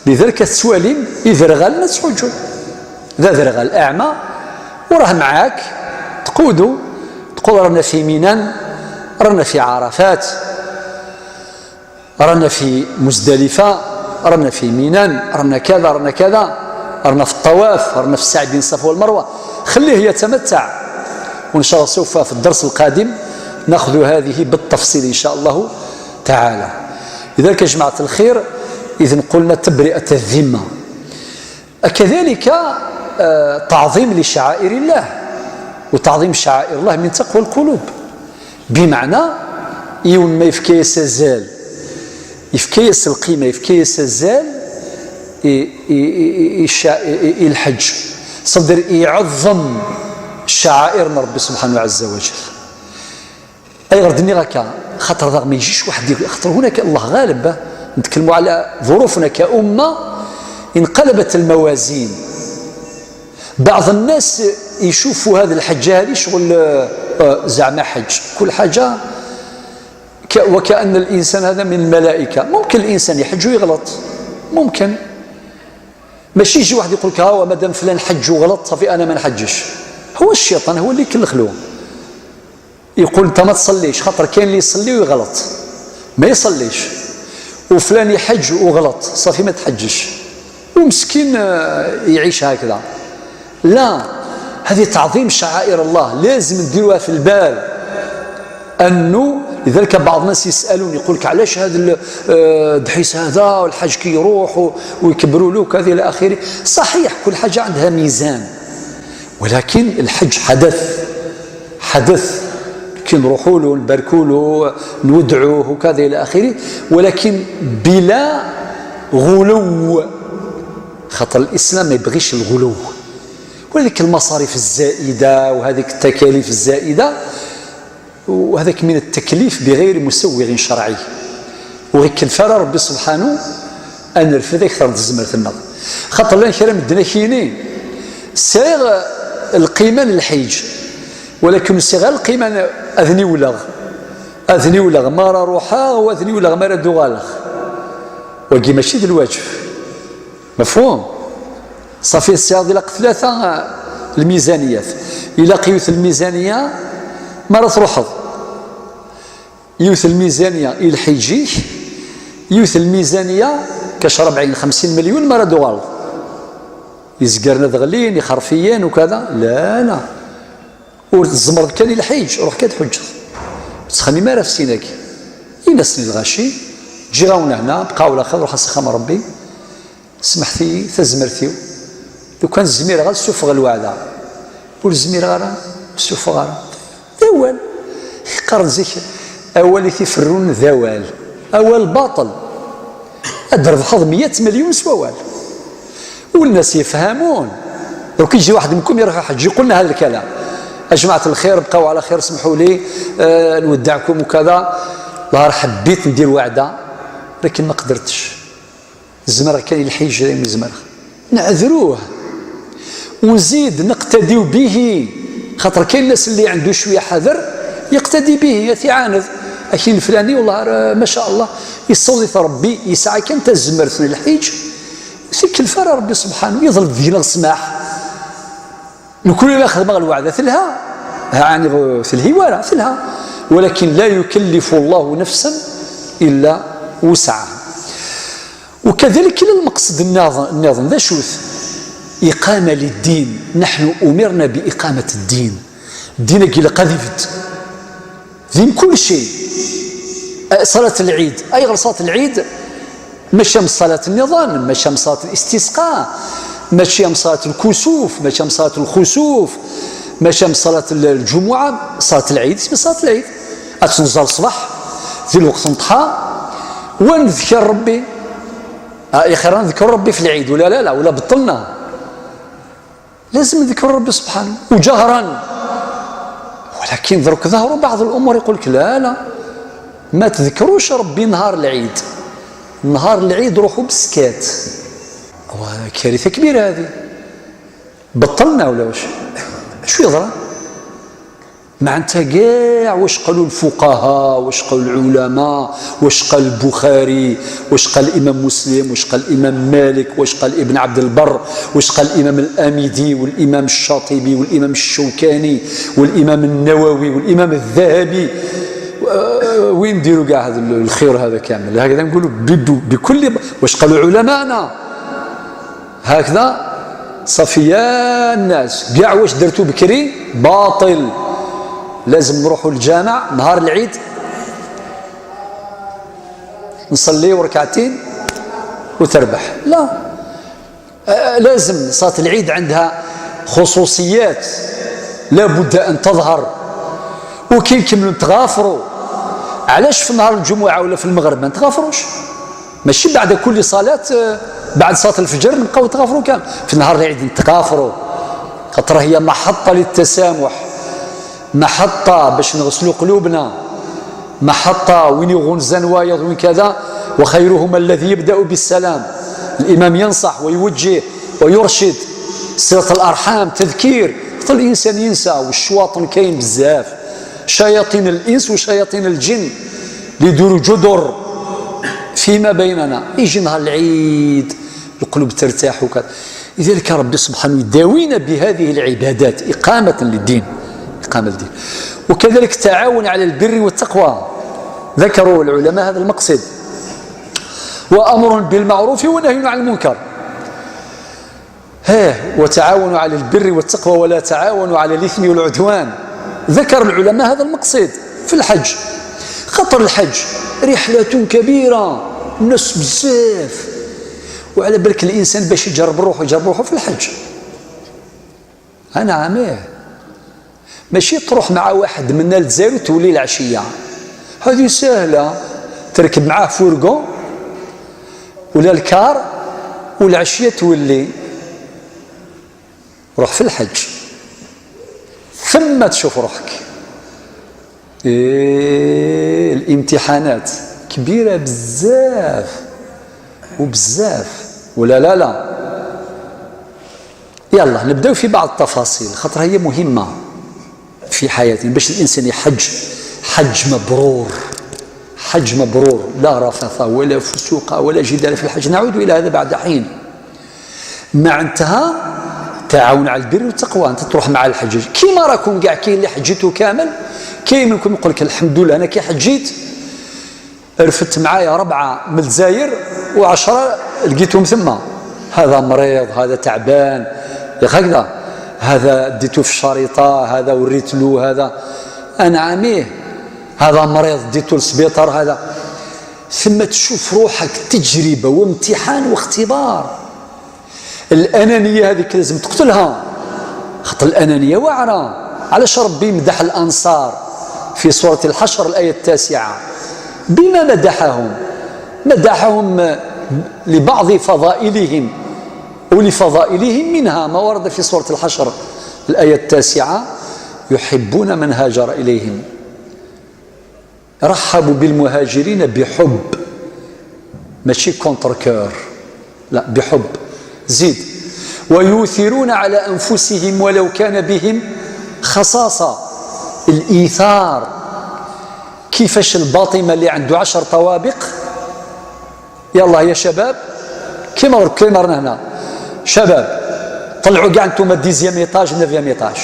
لذلك السوالين يذرغال الناس حجون. ذا ذرغال أعمى وراه معاك، تقودو، تقول: "رانا في منى، رانا في عرفات، رانا في مزدلفة، رانا في منى، رانا كذا، رانا كذا، رانا في الطواف، رانا في السعي بين الصفا والمروة." خليه يتمتع، وإن شاء الله سوف في الدرس القادم نأخذ هذه بالتفصيل إن شاء الله تعالى. لذلك يا جماعة الخير، إذن قلنا تبرئة الذمة. كذلك، آه، تعظيم لشعائر الله، وتعظيم شعائر الله من تقوى القلوب، بمعنى يوم ما يفكيس الزال، يفكيس القيمة، يفكيس الزال، ي-، ي-، ي-، ي-، الشع-، ي-، ي-، الحج صدر يعظم شعائر ربي سبحانه عز وجل. أي غير دني هكا، خاطر ذا ما يجيش واحد يقول، خاطر هناك الله غالب، نتكلموا على ظروفنا كأمة، انقلبت الموازين. بعض الناس يشوفوا هذه الحجة هذه شغل، آه، آه، زعما حج، كل حاجة ك-، وكأن الإنسان هذا من الملائكة. ممكن الإنسان يحج ويغلط، ممكن. ماشي يجي واحد يقول لك: "ها هو مادام فلان حج وغلط، صافي أنا ما نحجش." هو الشيطان هو اللي يكلخ له. يقول: "انت ما تصليش"، خاطر كاين اللي يصلي ويغلط، ما يصليش، وفلان يحج وغلط، صافي ما تحجش، ومسكين، آه، يعيش هكذا. لا، هذه تعظيم شعائر الله، لازم نديروها في البال. أنه لذلك بعض الناس يسألون، يقول لك: "علاش هذا ال-، آه، الدحيس هذا والحاج كي يروح و-، ويكبروا له كذا إلى آخره؟" صحيح، كل حاجة عندها ميزان، ولكن الحج حدث، حدث كي نروحوا له، نباركوا له، نودعوه وكذا إلى آخره، ولكن بلا غلو، خاطر الإسلام ما يبغيش الغلو. ولذلك المصاريف الزائدة وهذيك التكاليف الزائدة، وهذاك من التكليف بغير مسوغ شرعي. وغير كلف راه ربي سبحانه أن نرفد أكثر من الزمر ثمة. خاطر لان كرا مدنا كيني سيغ القيمة للحيج، ولكن سيغ القيمة أذني ولغ، أذني ولغ ما راه روحا، وأذني ولغ ما راه دوغالغ. وقي ماشي ذي الواجب. مفهوم؟ صافي، السي عبد الحق ثلاثة الميزانيات. إلا قيوت الميزانية ما راه تروحض. يوث الميزانية إلى حيجيك، يوث الميزانية كاش أربعين خمسين مليون ما راه دوغالض. يزقرنا دغلين، يخرفيين وكذا. لا، لا. ور تزمر كان الحيج، روح كاد حجة. تخمي ما راه في سيناك. إنسني الغاشي، جي غاونا هنا، بقاو لا خير، روح سخام ربي. سمحتي تزمرتيو، لو كان زمير غير سفغ الوعدة، Ur zmireɣ ara, ur sufeɣ ara. D awal. Qqaren zik, awal i t-iferrun d awal. Awal baṭel. Ad d-trebḥeḍ meyya melyun s wawal. Ul nas yefhamun. Donc يجي واحد منكم يروح يحج يقول لنا هذا الكلام: يا جماعة الخير، بقوا على خير، اسمحوا لي، آه، نودعكم وكذا. والله حبيت ندير وعدة، لكن ما قدرتش. زمرغ كان الحيج زي ما زمرغ. نعذروه. ونزيد نقتدي به. خاطر كاين الناس اللي عنده شوية حذر يقتدي به، يتعاند. أكين فلاني والله راه ما شاء الله يصوت ربي، يسعى كان تزمرت الحيج. سيك الفار ربي سبحانه يظل دينا السماح. نكون لا خدمة الوعدة تلها، ها، يعني غ-، تلهي ولا تلها. ولكن لا يكلف الله نفسا إلا وسعها. وكذلك كاين المقصد الناظ-، الناظم ذا شوث: إقامة للدين، نحن أمرنا بإقامة الدين. الدين كي لقذفت دين كل شيء. أه، صلاة العيد، أي غير صلاة العيد؟ ماشي من صلاة النظام، ماشي من صلاة الاستسقاء، ماشي من صلاة الكسوف، ماشي من صلاة الخسوف، ماشي من صلاة الجمعة، صلاة العيد، اسمها صلاة العيد. أتنزل الصباح، ذي الوقت نضحى، ونذكر ربي. آه، يا خير نذكر ربي في العيد، ولا لا، لا، ولا بطلنا. لازم نذكر ربي سبحانه وجهرا. ولكن درك ظهروا بعض الأمور يقول لك: "لا، لا، ما تذكروش ربي نهار العيد. نهار العيد روحوا بالسكات." وكارثة كبيرة هذه. بطلنا ولا واش؟ شو يضرى؟ معناتها كاع واش قالوا الفقهاء، واش قالوا العلماء، واش قال البخاري، واش قال الإمام مسلم، واش قال الإمام مالك، واش قال ابن عبد البر، واش قال الإمام الآمدي والإمام الشاطبي والإمام الشوكاني والإمام النووي والإمام الذهبي. آه، وين نديروا كاع هذا الخير هذا كامل؟ هكذا نقولوا بدو-، بكل ب-، واش قالوا علماءنا؟ هكذا صافي يا الناس، كاع واش درتو بكري باطل. لازم نروحوا للجامع نهار العيد، نصليو ركعتين وتربح. لا، آه، لازم صلاة العيد عندها خصوصيات، لا بد أن تظهر. وكي نكملوا نتغافروا، علاش في نهار الجمعة ولا في المغرب ما نتغافروش؟ ماشي بعد كل صلاة، آه، بعد صلاة الفجر نبقاو نتغافروا كامل. في نهار العيد نتغافروا، خاطر هي محطة للتسامح، محطة باش نغسلوا قلوبنا، محطة وين يغنزن وايض وين كذا. "وخيرهما الذي يبدأ بالسلام". الإمام ينصح ويوجه ويرشد، صلة الأرحام، تذكير. خاطر الإنسان ينسى، والشواطن كاين بزاف، شياطين الإنس وشياطين الجن اللي يدوروا جدر فيما بيننا. يجي نهار العيد، القلوب ترتاح وكذا. لذلك ربي سبحانه يداوينا بهذه العبادات إقامة للدين، إقامة للدين. وكذلك التعاون على البر والتقوى، ذكروا العلماء هذا المقصد: "وأمر بالمعروف ونهي عن المنكر". ها، "وتعاونوا على البر والتقوى ولا تعاونوا على الإثم والعدوان". ذكر العلماء هذا المقصد في الحج، خاطر الحج رحلة كبيرة، الناس بزاف، وعلى بالك الإنسان باش يجرب روحه، يجرب روحه في الحج. أنا عاميه. ماشي تروح مع واحد منا للجزائر وتولي العشية. هذه سهلة، تركب معاه فورغون ولا الكار والعشية تولي. روح في الحج، ثم تشوف روحك. إيه، الامتحانات كبيرة بزاف وبزاف، ولا لا لا؟ يلا نبداو في بعض التفاصيل، خاطر هي مهمة في حياتنا، باش الإنسان يحج حج مبرور، حج مبرور، لا رفث ولا فسوق ولا جدال في الحج. نعود إلى هذا بعد حين. معناتها تعاون على البر والتقوى، أنت تروح مع الحجاج كيما راكم كاع، كاين اللي حجيتو كامل، كاين منكم يقول لك: "الحمد لله، أنا كي حجيت رفدت معايا ربعة من الجزائر وعشرة لقيتهم ثم. هذا مريض، هذا تعبان"، ياك هكذا؟ "هذا ديتو في الشريطة، هذا وريت له، هذا"، أنعميه، "هذا مريض، ديتو للسبيطار"، هذا. ثم تشوف روحك تجربة وامتحان واختبار. الأنانية هذيك لازم تقتلها، خاطر الأنانية واعرة. علاش ربي مدح الأنصار في سورة الحشر الآية التاسعة؟ بما مدحهم؟ مدحهم لبعض فضائلهم، ولفضائلهم منها ما ورد في سورة الحشر الآية التاسعة: يحبون من هاجر إليهم. رحبوا بالمهاجرين بحب، ماشي contre cœur، لا، بحب. زيد: ويؤثرون على أنفسهم ولو كان بهم خصاصة. الإيثار. كيفاش الباطمة اللي عنده عشر طوابق، يلا يا شباب، كيما كيما رانا هنا شباب، طلعوا كاع انتم dixième étage، neuvième étage،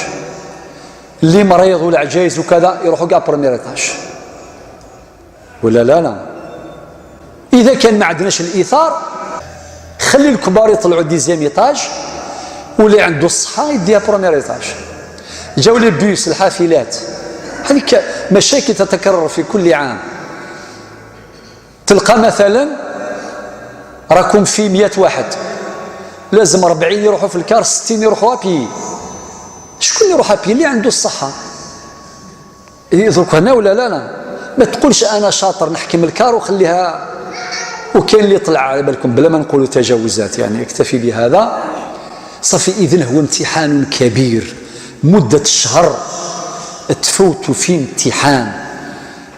اللي مريض والعجايز وكذا يروحوا كاع premier étage، ولا لا؟ لا، إذا كان ما عندناش الإيثار، خلي الكبار يطلعوا dixième étage، واللي عنده الصحة يديها premier étage. جاو les bus، الحافلات، هذيك مشاكل تتكرر في كل عام. تلقى مثلا راكم في مية واحد، لازم أربعين يروحوا في الكار، ستين يروحوا à pied. شكون اللي يروح à pied؟ اللي عنده الصحة. إيه، درك هنا ولا لا؟ لا، ما تقولش أنا شاطر نحكم الكار وخليها، وكاين اللي طلع على بالكم بلا ما نقولوا تجاوزات، يعني اكتفي بهذا. صافي، إذن هو امتحان كبير، مدة شهر تفوت في امتحان،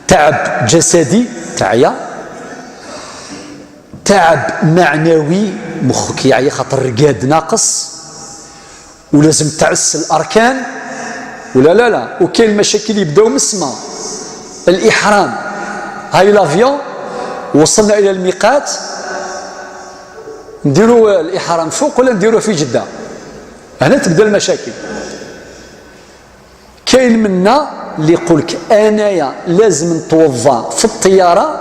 تعب جسدي، تعيا، تعب معنوي، مخك يعيا خاطر الرقاد ناقص، ولازم تعس الأركان، ولا لا؟ لا، وكاين المشاكل يبداو من السما. الإحرام، هاي l'avion، وصلنا إلى الميقات، نديروا الإحرام فوق ولا نديروه في جدة؟ هنا تبدا المشاكل. كاين منا اللي يقول لك: أنايا لازم نتوضا في الطيارة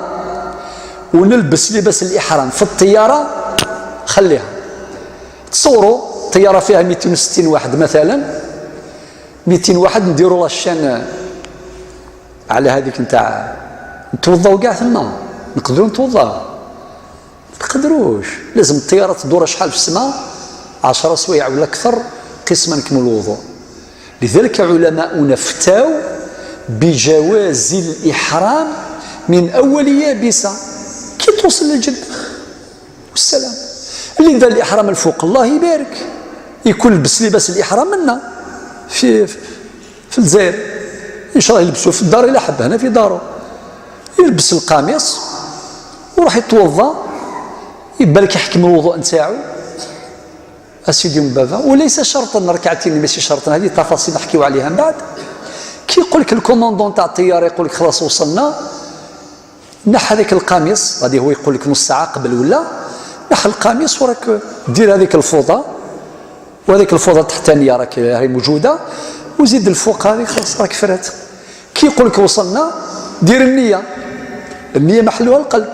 ونلبس لباس الإحرام في الطيارة، خليها. تصوروا طيارة فيها ميتين وستين واحد مثلا، ميتين واحد، نديروا la chaîne على هذيك نتاع، نتوضاو كاع ثما، نقدروا نتوضاو؟ ما تقدروش. لازم الطيارة تدور شحال في السماء، عشرة سوايع ولا أكثر، قسما نكمل الوضوء. لذلك علماؤنا فتاو بجواز الإحرام من أول يابسة كي توصل للجدة. والسلام. اللي دار الإحرام الفوق، الله يبارك، يكون لبس لباس الإحرام منا في، في الجزائر. إن شاء الله يلبسوه في الدار إلا حب، هنا في داره. يلبس القميص وراح يتوضا، يبان لك يحكم الوضوء نتاعو. أسيدي من بابا، وليس شرطا ركعتين، ماشي شرطا، هذه تفاصيل نحكيو عليها من بعد. كي يقول لك الكوموندون تاع الطيارة، يقول لك: "خلاص وصلنا"، نح هذاك القميص، غادي هو يقول لك نص ساعة قبل ولا، نح القميص وراك دير هذيك الفوطة، وهذيك الفوطة التحتانية راك، راهي موجودة، وزيد الفوق هذه خلاص راك فرات. كي يقول لك وصلنا، دير النية، النية محلها القلب،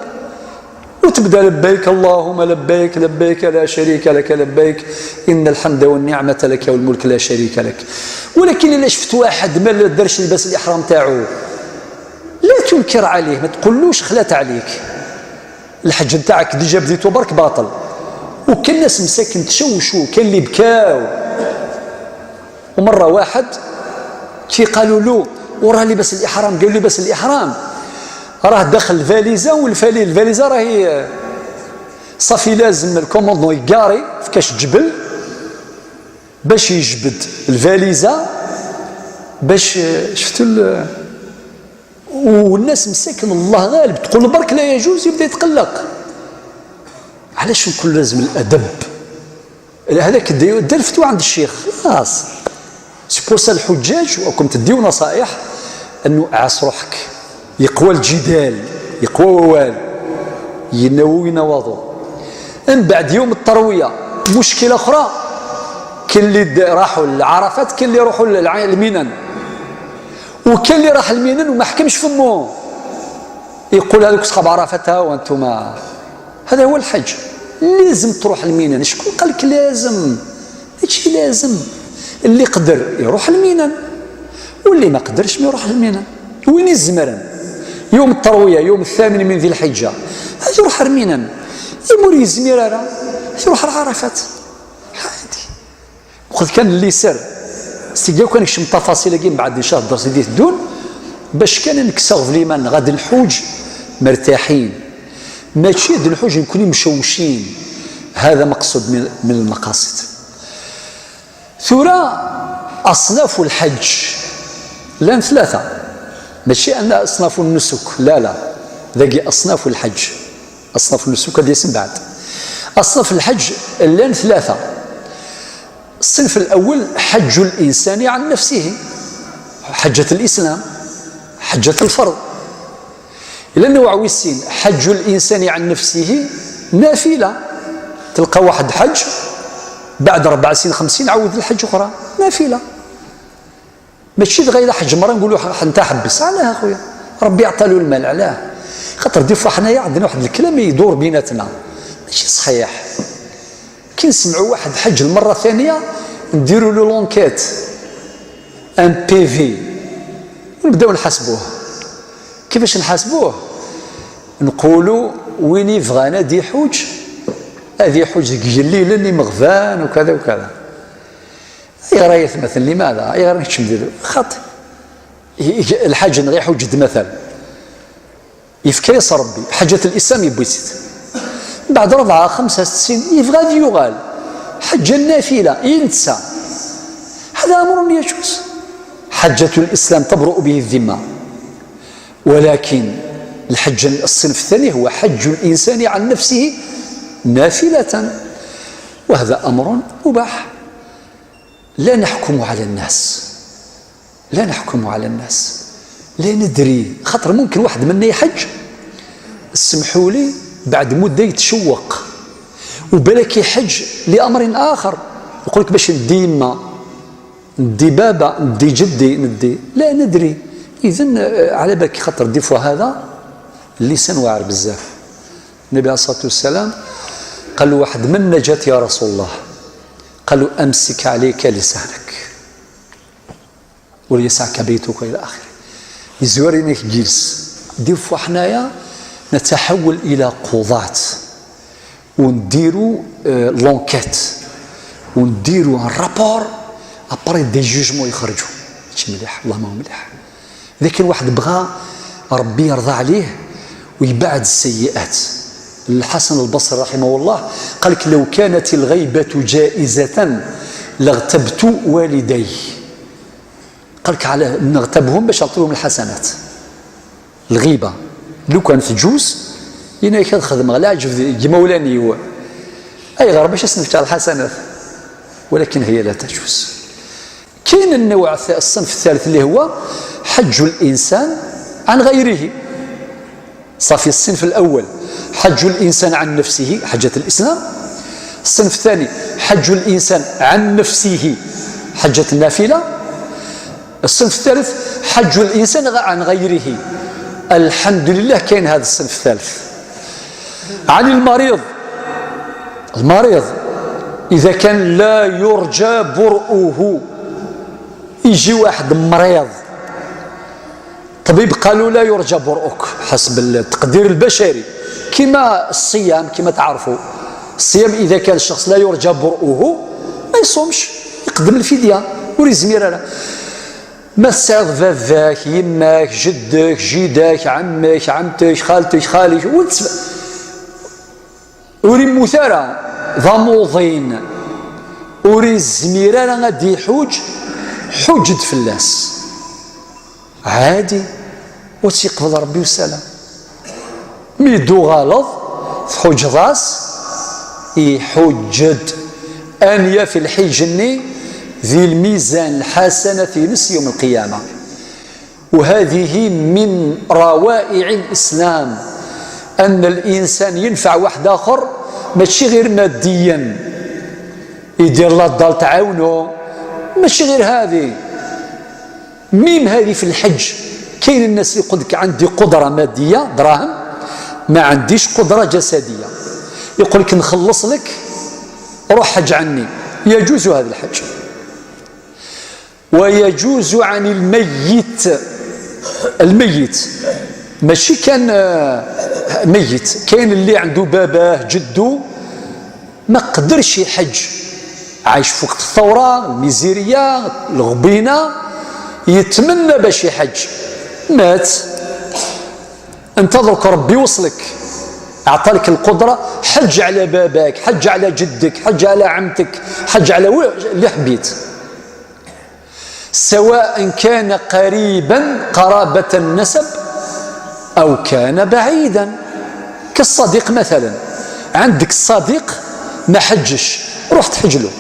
وتبدا: "لبيك اللهم لبيك، لبيك لا شريك لك لبيك، إن الحمد والنعمة لك والملك لا شريك لك". ولكن إلا شفت واحد ما دارش لباس الإحرام تاعو، لا تنكر عليه، ما تقولوش خلات عليك. الحج نتاعك déjà بديتو برك باطل. وكان ناس مساكن تشوشوا، كان اللي بكاو. ومرة واحد كي قالوا له: "وراه لباس الإحرام"، قالوا: "لباس الإحرام راه داخل الفاليزة، والفالي-، الفاليزة راهي"، صافي لازم الكوموندون يقاري في كاش جبل باش يجبد الفاليزة، باش، شفتوا ال-، والناس مساكن الله غالب تقول برك لا يجوز، يبدا يتقلق. علاش نقول لازم الادب؟ هذاك ديو-، دير فتوى عند الشيخ، خلاص. سي بور سا الحجاج، وراكم تديو نصائح، انه عاس روحك، يقوى الجدال، يقوى ووال، ينوي نواضو. من بعد يوم التروية، مشكلة أخرى، كاين اللي د-، راحوا لعرفات، كاين اللي يروحوا للع-، لمنن. وكاين اللي راح لمنن وما حكمش فمه، يقول: "هذوك صحاب عرفات، ها وانتم". هذا هو الحج. لازم تروح لمنن. شكون قال لك لازم؟ ماشي لازم. اللي قدر يروح لمنن، واللي ما قدرش ما يروح لمنن. وين يزمرن؟ يوم التروية، يوم الثامن من ذي الحجة، هذا يروح لمنن. يمور يزمير، هذا يروح لعرفات. عادي. وقت كان اللي سر Seg yakk ad nekcem tafasil-agi mbeɛd, ncah, ddersi d-iteddun, bac kan ad nekkes aɣbel iman-nneɣ, ad nḥuǧ mertaḥin. Mačči ad nḥuǧ nekni mcewcin. هذا مقصود من, من المقاصد. Tura, أصناف الحج llan tlata. Mačči أن أصناف النسك, la, la. Dagi أصناف الحج. أصناف النسك ad d-yas mbeɛd. أصناف الحج llan tlata. الصنف الأول حج الإنسان عن نفسه، حجة الإسلام، حجة الفرض. Llan nnewɛ wis sin, حج الإنسان عن نفسه نافلة. تلقى واحد حج، بعد ربع سنين، خمس سنين، عاود الحج أخرى، نافلة. Mačči dɣa ila ḥeǧ merra nqulu ḥ-, ḥenta ḥebbes. Ala a xuya. Ṛebbi iɛṭa-lu lmal, ala. Xaṭer des fois ḥnaya ɛendna waḥed leklam idur binatna. Mačči ṣḥiḥ. Ki nsemɛu waḥed ḥeǧ lmerra ثانية, ndiru-lu l'enquête. Un P V. Nbdaw nḥasbuh. Kifac nḥasbuh? Nqulu win ibɣan ad iḥuǧ, ad iḥuǧ deg igellilen imeɣban ukada ukada. Ayɣer ay atmaten, limaɛda? Ayɣer nekcem di xaṭ? I-, i-, lḥaǧ-nneɣ iḥuǧ-d matal. Yefka-yas Ṛebbi, ḥaǧat l-Islam yewwi-tt-id. Mbeɛd ṛebɛa, xemsa, setta, yebɣa ad yuɣal. Ḥaǧa nnafila, i netta. هذا أمر يجوز. حجة الإسلام تبرأ به الذمة. ولكن الحج الصنف الثاني هو حج الإنسان عن نفسه نافلة، وهذا أمر مباح. لا نحكم على الناس، لا نحكم على الناس، لا ندري، خاطر ممكن واحد منا يحج، اسمحوا لي، بعد مدة يتشوق، وبالك يحج لأمر آخر، يقول لك: "باش ندي يما، ندي بابا، ندي جدي، ندي"، لا ندري. إذن، آه، على بالك، خاطر des fois هذا اللسان واعر بزاف. النبي عليه الصلاة والسلام قال له واحد: "ما النجاة يا رسول الله؟" قال له: "أمسك عليك لسانك وليسعك بيتك"، إلى آخره. Yezwar inek giles. Des fois حنايا نتحول إلى قضاة، ونديرو، آه، l'enquête، ونديرو un rapport، après des jugements يخرجوا. ماشي مليح، والله ما هو مليح. لكن واحد بغى ربي يرضى عليه ويبعد السيئات. الحسن البصري رحمه الله قال لك: "لو كانت الغيبة جائزة لاغتبت والدي". قال لك: "على نغتابهم باش نعطيهم الحسنات". الغيبة لو كان تجوز، يناك هاد خدمة لا عجب دي مولاني و-، أي غير باش نفجع الحسنات، ولكن هي لا تجوز. كاين النوع الث-، الصنف الثالث اللي هو حج الإنسان عن غيره. صافي، الصنف الأول حج الإنسان عن نفسه، حجة الإسلام. الصنف الثاني حج الإنسان عن نفسه، حجة النافلة. الصنف الثالث حج الإنسان غ-، عن غيره. الحمد لله كاين هذا الصنف الثالث. عن المريض، المريض إذا كان لا يرجى برؤه، يجي واحد مريض، طبيب قالوا: "لا يرجى برؤك"، حسب التقدير البشري، كما الصيام، كما تعرفوا، الصيام إذا كان الشخص لا يرجى برؤه ما يصومش، يقدم الفدية، ور يزمير له. ما تسعد باباك، يماك، جدك، جيدك، عمك، عمتك، خالتك، خالك، وتس-، ور يموت ara d amuḍin، ور يزمير ara ad iḥuǧ، ḥuǧ-d fell-as. عادي، وتيقبض ربي والسلام. مي دوغالض، تحوجضاس، يحجد. أن يفي الحج الني ذي الميزان الحسنة في نص يوم القيامة. وهذه من روائع الإسلام، أن الإنسان ينفع واحد آخر، ماشي غير ماديا، يدير لا دال تعاونو، ماشي غير هذه. ميم هذه في الحج، كاين الناس يقول لك: "عندي قدرة مادية، دراهم، ما عنديش قدرة جسدية". يقول لك: "نخلص لك، روح حج عني". يجوز هذا الحج. ويجوز عن الميت. الميت ماشي كان، آه، ميت، كاين اللي عنده باباه، جده، ما قدرش يحج، عايش فوق الثورة، الميزيرية، الغبينة، يتمنى باش يحج. مات. انتظرك ربي يوصلك، أعطالك القدرة، حج على باباك، حج على جدك، حج على عمتك، حج على و- اللي حبيت، سواء كان قريبا قرابة النسب أو كان بعيدا. كالصديق مثلا، عندك الصديق ما حجش، روح تحج له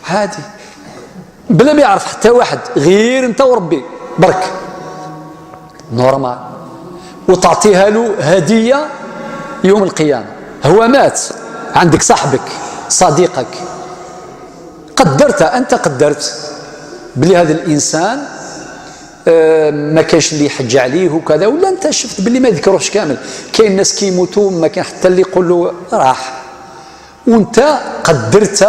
عادي، بلا ما يعرف حتى واحد، غير انت وربي برك، نورمال، وتعطيها له هدية يوم القيامة. هو مات، عندك صاحبك، صديقك، قدرت، انت قدرت بلي هذا الانسان، آه، ما كانش اللي يحج عليه وكذا، ولا انت شفت بلي ما يذكروهش كامل. كاين ناس كيموتوا ما كان حتى اللي يقول له راح، وانت قدرت،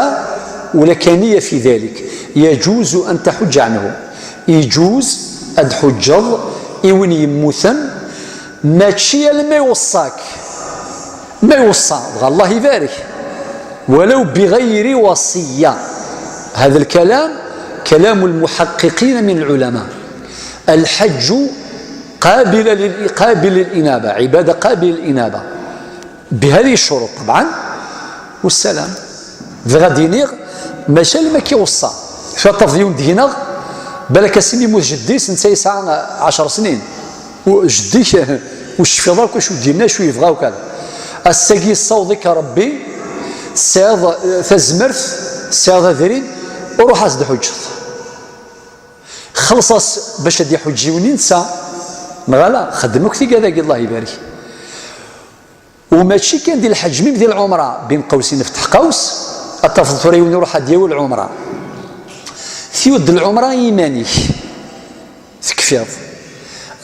ولا كان نية في ذلك، يجوز ان تحج عنه. يجوز اد حجض ايون يموتن، ماشي لما يوصاك، ما يوصى، بغى الله يبارك، ولو بغير وصية. هذا الكلام كلام المحققين من العلماء. الحج قابل لل- قابل للإنابة، عبادة قابلة للإنابة بهذه الشروط طبعا. والسلام. غادي نيغ ماشي لما كيوصى. شو طاف يوم دينا، بالك اسمي يموت جدي سنة يسعى عشر سنين، وجدي وش في ضرك، وش دينا، شو يبغى وكذا. الساقي الصوضك ربي، سيض تزمرت، سيض ذرين، وروح أزد حجة. خلص باش غادي يحج وننسى. مغالا خدمك في كذا، الله يبارك. وماشي كان ديال الحج، ميم ديال العمرة، بين قوسين فتح قوس، اتفضل ثوري ونروح ديال العمرة. ثيود العمرة إيمانيك تكفيض.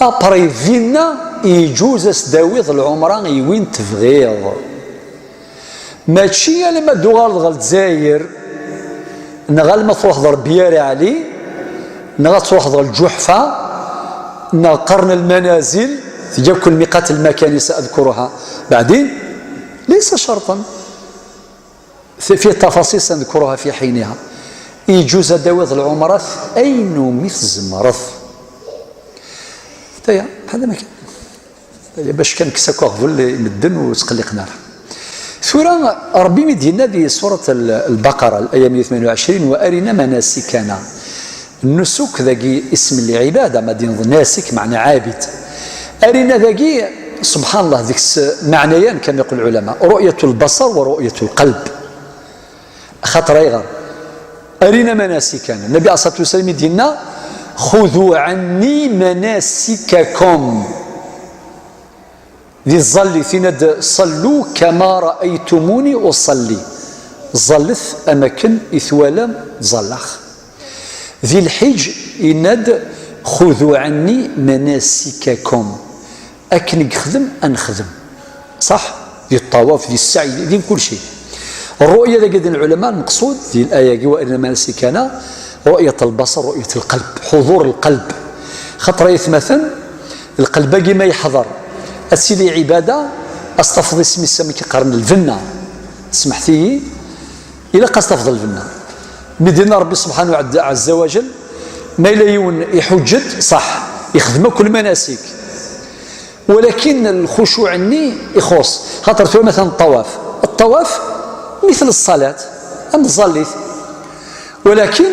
أبري فينا يجوز أسداويض العمرة يوين تفغيض. ماشي لما دوغال غل دزاير، نغال ما تروح ضرب بياري علي، نغال تروح ضرب الجحفة، نغال قرن المنازل، تجاكل ميقات المكان سأذكرها بعدين. ليس شرطا. في التفاصيل سنذكرها في حينها. يجوز داويض العمرات أين مث زمرض. تايا، هذا ما كان. تايا، باش كان كساكو غفل مدن وتقلقنا. ثورة ربي مدينا في سورة البقرة، الآية مية وثمانية وعشرين: "وأرنا مناسكنا". النسك ذاكي اسم العبادة، ما دين ناسك معنى عابد. أرنا ذاكي، سبحان الله، ذيك الس-، معنيان كما يقول العلماء: رؤية البصر ورؤية القلب. خاطر أيغر؟ أرنا مناسكنا. النبي عليه الصلاة والسلام يدينا: "خذوا عني مناسككم". ذي الظل فينا د: "صلوا كما رأيتموني أصلي". ظلت أماكن إثوالا ظلخ. ذي الحج يناد: "خذوا عني مناسككم". أكن يخدم أنخدم، صح؟ ذي الطواف، ذي السعي، ذي كل شيء. الرؤية ذا قد العلماء المقصود ذي الآية: "وأرنا مناسكنا"، رؤية البصر، رؤية القلب، حضور القلب. خطر يثمثن القلب كي ما يحضر. أسيدي عبادة، أستفضي سمي سمك قرن الفنة. سمحتي؟ إلا قاس تفضل فينا. مدينا ربي سبحانه وعد-، عز وجل، ما إلا يون يحجد، صح، يخدم كل مناسك، ولكن الخشوع الني يخص. خاطر فيه مثلا الطواف، الطواف مثل الصلاة، أم الظليت، ولكن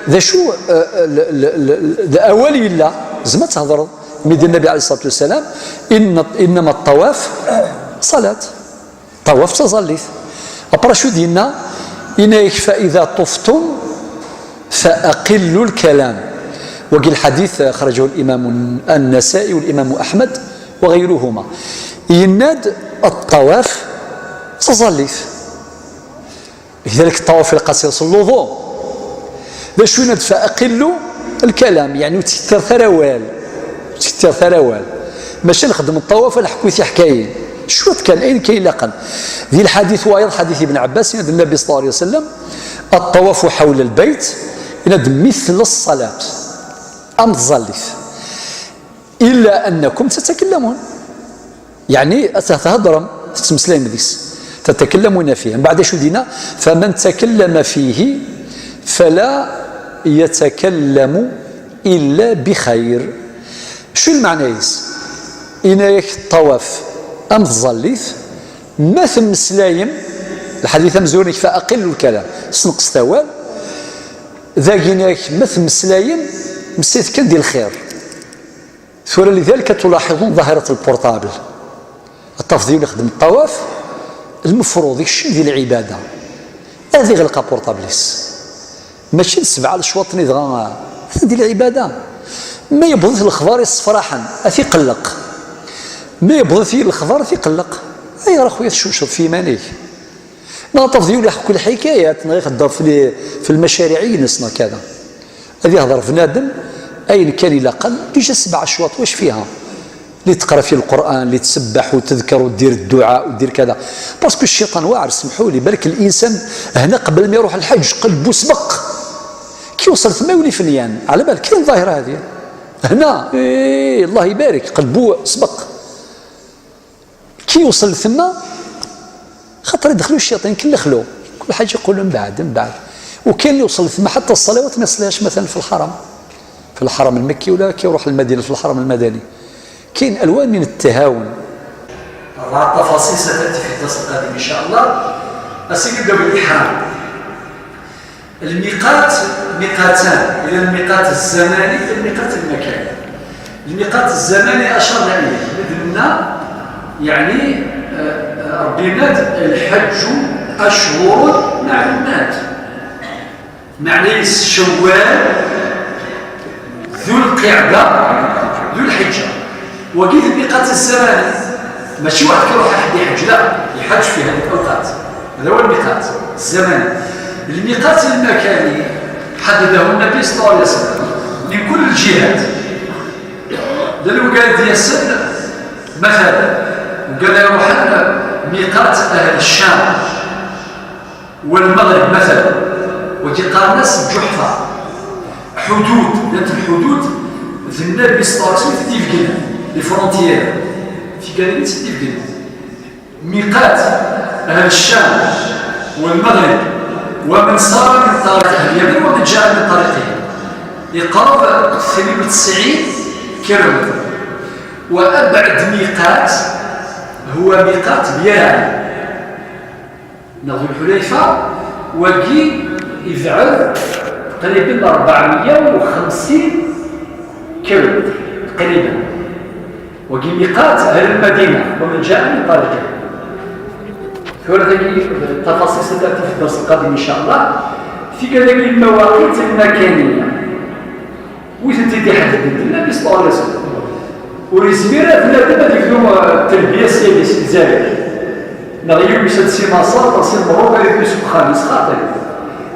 ذا شو، آه، آه، ل-، ل-، ل-، ذا أول إلا زعما تهضر. مدينا النبي عليه الصلاة والسلام: "إن، إنما الطواف صلاة". طواف تزليت. أبرا شو دينا؟ إنك فإذا طفتم فأقلوا الكلام. وقال الحديث خرجه الإمام النسائي والإمام أحمد وغيرهما. يناد الطواف تزليت. لذلك الطواف القصير صلى الوضوء. باش وين ندفع أقل الكلام، يعني وتكثر ثروال، وتكثر ثروال. ماشي نخدم الطواف ولا حكويتي حكايين. شوية كان، أين كاين لقن؟ ذي الحديث وايض حديث ابن عباس، يناد النبي صلى الله عليه وسلم: "الطواف حول البيت يناد مثل الصلاة". أم تزليت. إلا أنكم تتكلمون. يعني، أتهدرم، تتمسلين بديس. فتكلمون فيه. من بعد شو دينا؟ فمن تكلم فيه فلا يتكلم إلا بخير. شو المعنى يس؟ إنايك الطواف أم تظليت ما تمسلايم الحديث مزورنك فأقل الكلام سنقص توال. ذاكيناك ما تمسلايم مسيت كان دي الخير. ثورة لذلك تلاحظون ظاهرة البورطابل. التفضيل يخدم الطواف، المفروض يكشم ذي العبادة. هذه غلقة بورطابليس. ماشي السبعة الشواطني دغا هذه العبادة. ما يبغض الخبر يصفراحا أثي قلق. ما يبغض الخبر أثي قلق. أي راه خويا تشوشط في مانيك. نغطف ديولي حكو الحكايات نغيخ الدور في، في المشاريع ينسنا كذا. هذه يهضر بنادم أين كان إلا قال ديجا سبع أشواط واش فيها؟ اللي تقرا فيه القرآن، اللي تسبح وتذكر ودير الدعاء ودير كذا. باسكو الشيطان واعر، سمحوا لي، بالك الإنسان هنا قبل ما يروح الحج قلبو سبق. كي وصل ثما يولي فنيان، على بالك كاين ظاهرة هذه. هنا، إيه، الله يبارك، قلبو سبق. كي يوصل ثما، خاطر يدخلوا الشياطين كل خلو، كل حاجة يقول من بعد، من بعد. وكان يوصل ثما حتى الصلوات ما يصليهاش مثلًا في الحرم، في الحرم المكي، ولا كي يروح المدينة في الحرم المدني. كاين ألوان من التهاون. التفاصيل ستأتي في الدرس القادم إن شاء الله. أسيدي نبداو بالإحرام. الميقات ميقاتان، إلى الميقات الزماني والميقات المكاني. الميقات الزماني أشرنا إليه، مثلنا يعني، آه، آه، ربي مات: "الحج أشهر معلومات". معنى شوال، ذو القعدة، ذو الحجة. وقيت الميقات الزماني، ماشي واحد كيروح يحج، لا، يحج في هذه الأوقات. هذا هو الميقات الزماني. الميقات المكاني حدده النبي صلى الله عليه وسلم من كل الجهات. للوقاد يسن مثلًا، وقال له: "روح ميقات أهل الشام والمغرب" مثلًا، وتقارنس بجحفة. حدود، لأن الحدود النبي صلى الله عليه وسلم تدي في جنة، les frontières، في جنة تدي في جنة. ميقات أهل الشام والمغرب، ومن سار من طريق أهل اليمن ومن جاء من طريقهم، يقرب اثنين وتسعين كيلومتر. وأبعد ميقات هو ميقات بيرعلي، ناض الحليفة، وكي يبعد تقريبًا أربعمية وخمسين كيلومتر تقريبًا. وكي ميقات أهل المدينة ومن جاء من طريقه. ثورة التفاصيل ستأتي في الدرس القادم إن شاء الله. في كذلك المواقيت المكانية. ويثنتي يحدد النبي صلى الله عليه وسلم. وريزمير بنادم هذيك اليوم التلبية سيدي سي الجزائر. نغيو بسد سي مصر، سي المروك، هذيك يوسف خامس خاطر.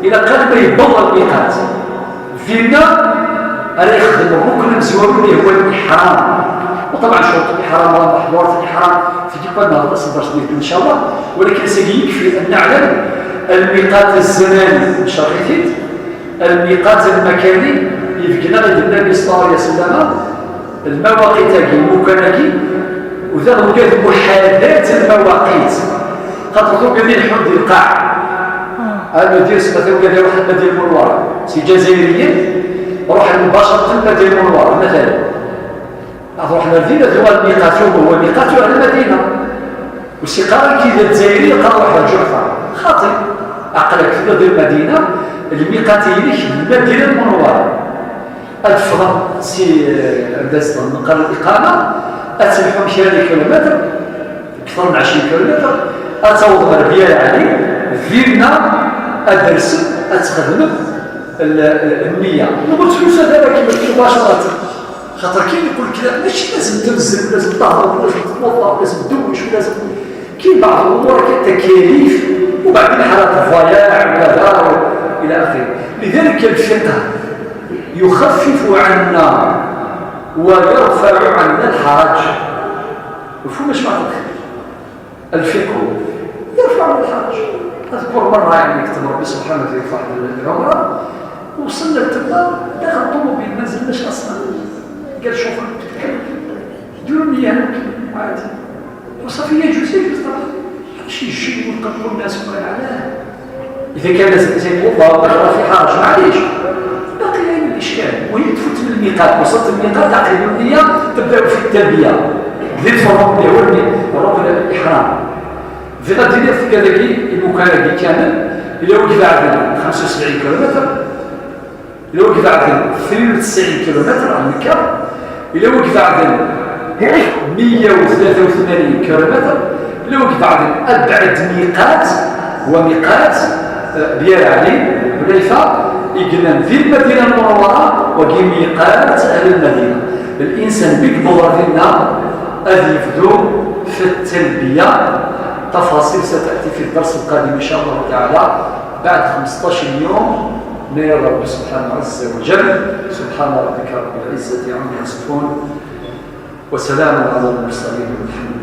إلا قال ما يبلغ الميقات. فينا أنا يخدم الركن المزور اللي هو الإحرام. وطبعًا شروط الإحرام راه محظورة في الإحرام، في كيف ما نهضر سي برشلونة إن شاء الله. ولكن سيدي يكفي أن نعلم الميقات الزماني، شرحتي؟ الميقات المكاني يفكنا غير النبي صلى الله عليه وسلم المواقيت هاكي، المكان هاكي، وذا وجد محاذاة المواقيت. خاطر دوك غادي نحل ديال القاع. أنا دير سبعة وكذا واحد المدينة المنورة، سي جزائريين، روح مباشرة المدينة المنورة مثلًا. أروح للمدينة، هو الميقات، هو ميقات على المدينة. وسي قارن كي الجزائري يلقى روحه جحفة. خاطئ. عقلك في هذه المدينة، الميقات يليك المدينة المنورة. أدفغ سي، آه، عند الزمن من قال الإقامة، أتلحم شاري كيلومتر، أكثر من عشرين كيلومتر، أتوض غربية يعني، فينا أدرس، أتخدم ال-، ال-، النية. نقول فلوس هذا كيما مباشرة. خاطر كاين يقول لك: "لا، ماشي لازم تنزل، ولازم تهبط، ولازم تتوضا، ولازم تدوش، ولازم"، كاين بعض الامور هكا تكاليف، وبعدين حالات الضياع وكذا و-، الى اخره. لذلك الفقه يخفف عنا ويرفع عنا الحرج. مفهوم اش معنى الخير؟ الفقه يرفع الحرج. أذكر مرة يعني كتب ربي سبحانه في واحد العمرة، وصلنا لتما داخل الطوموبيل ما نزلناش أصلًا. قال الشوفير: "ديروا لي هنا عادي". وصافي يجوز لك بصح شي جي يقول الناس كان علاه. إذا كان زي والله في حرج، معليش. باقي لا يوجد إشكال. المهم تفوت من الميقات، وصلت الميقات، عقد النية، تبدا في التلبية. دير فرق الأول من ركن الإحرام. في غادي دير في كذا كي المكان كامل، إلا وقف عندنا خمسة وسبعين كيلومتر، إلا وقف عندنا اثنين وتسعين كيلومتر عن مكة، إلا وقف عندنا مية وثلاثة وثمانين كيلومتر، إلا وقف عندنا أبعد ميقات، هو ميقات، آه، بيار علي، حذيفة، يقلن في المدينة المنورة، وكي ميقات أهل المدينة. الإنسان بيقبض هنا أذ يبدو في التلبية. تفاصيل ستأتي في الدرس القادم إن شاء الله تعالى بعد خمسطاش يوم. نير رب سبحانه عز وجل. سبحان ربك رب العزة عما يصفون، وسلام على المرسلين والحمد لله.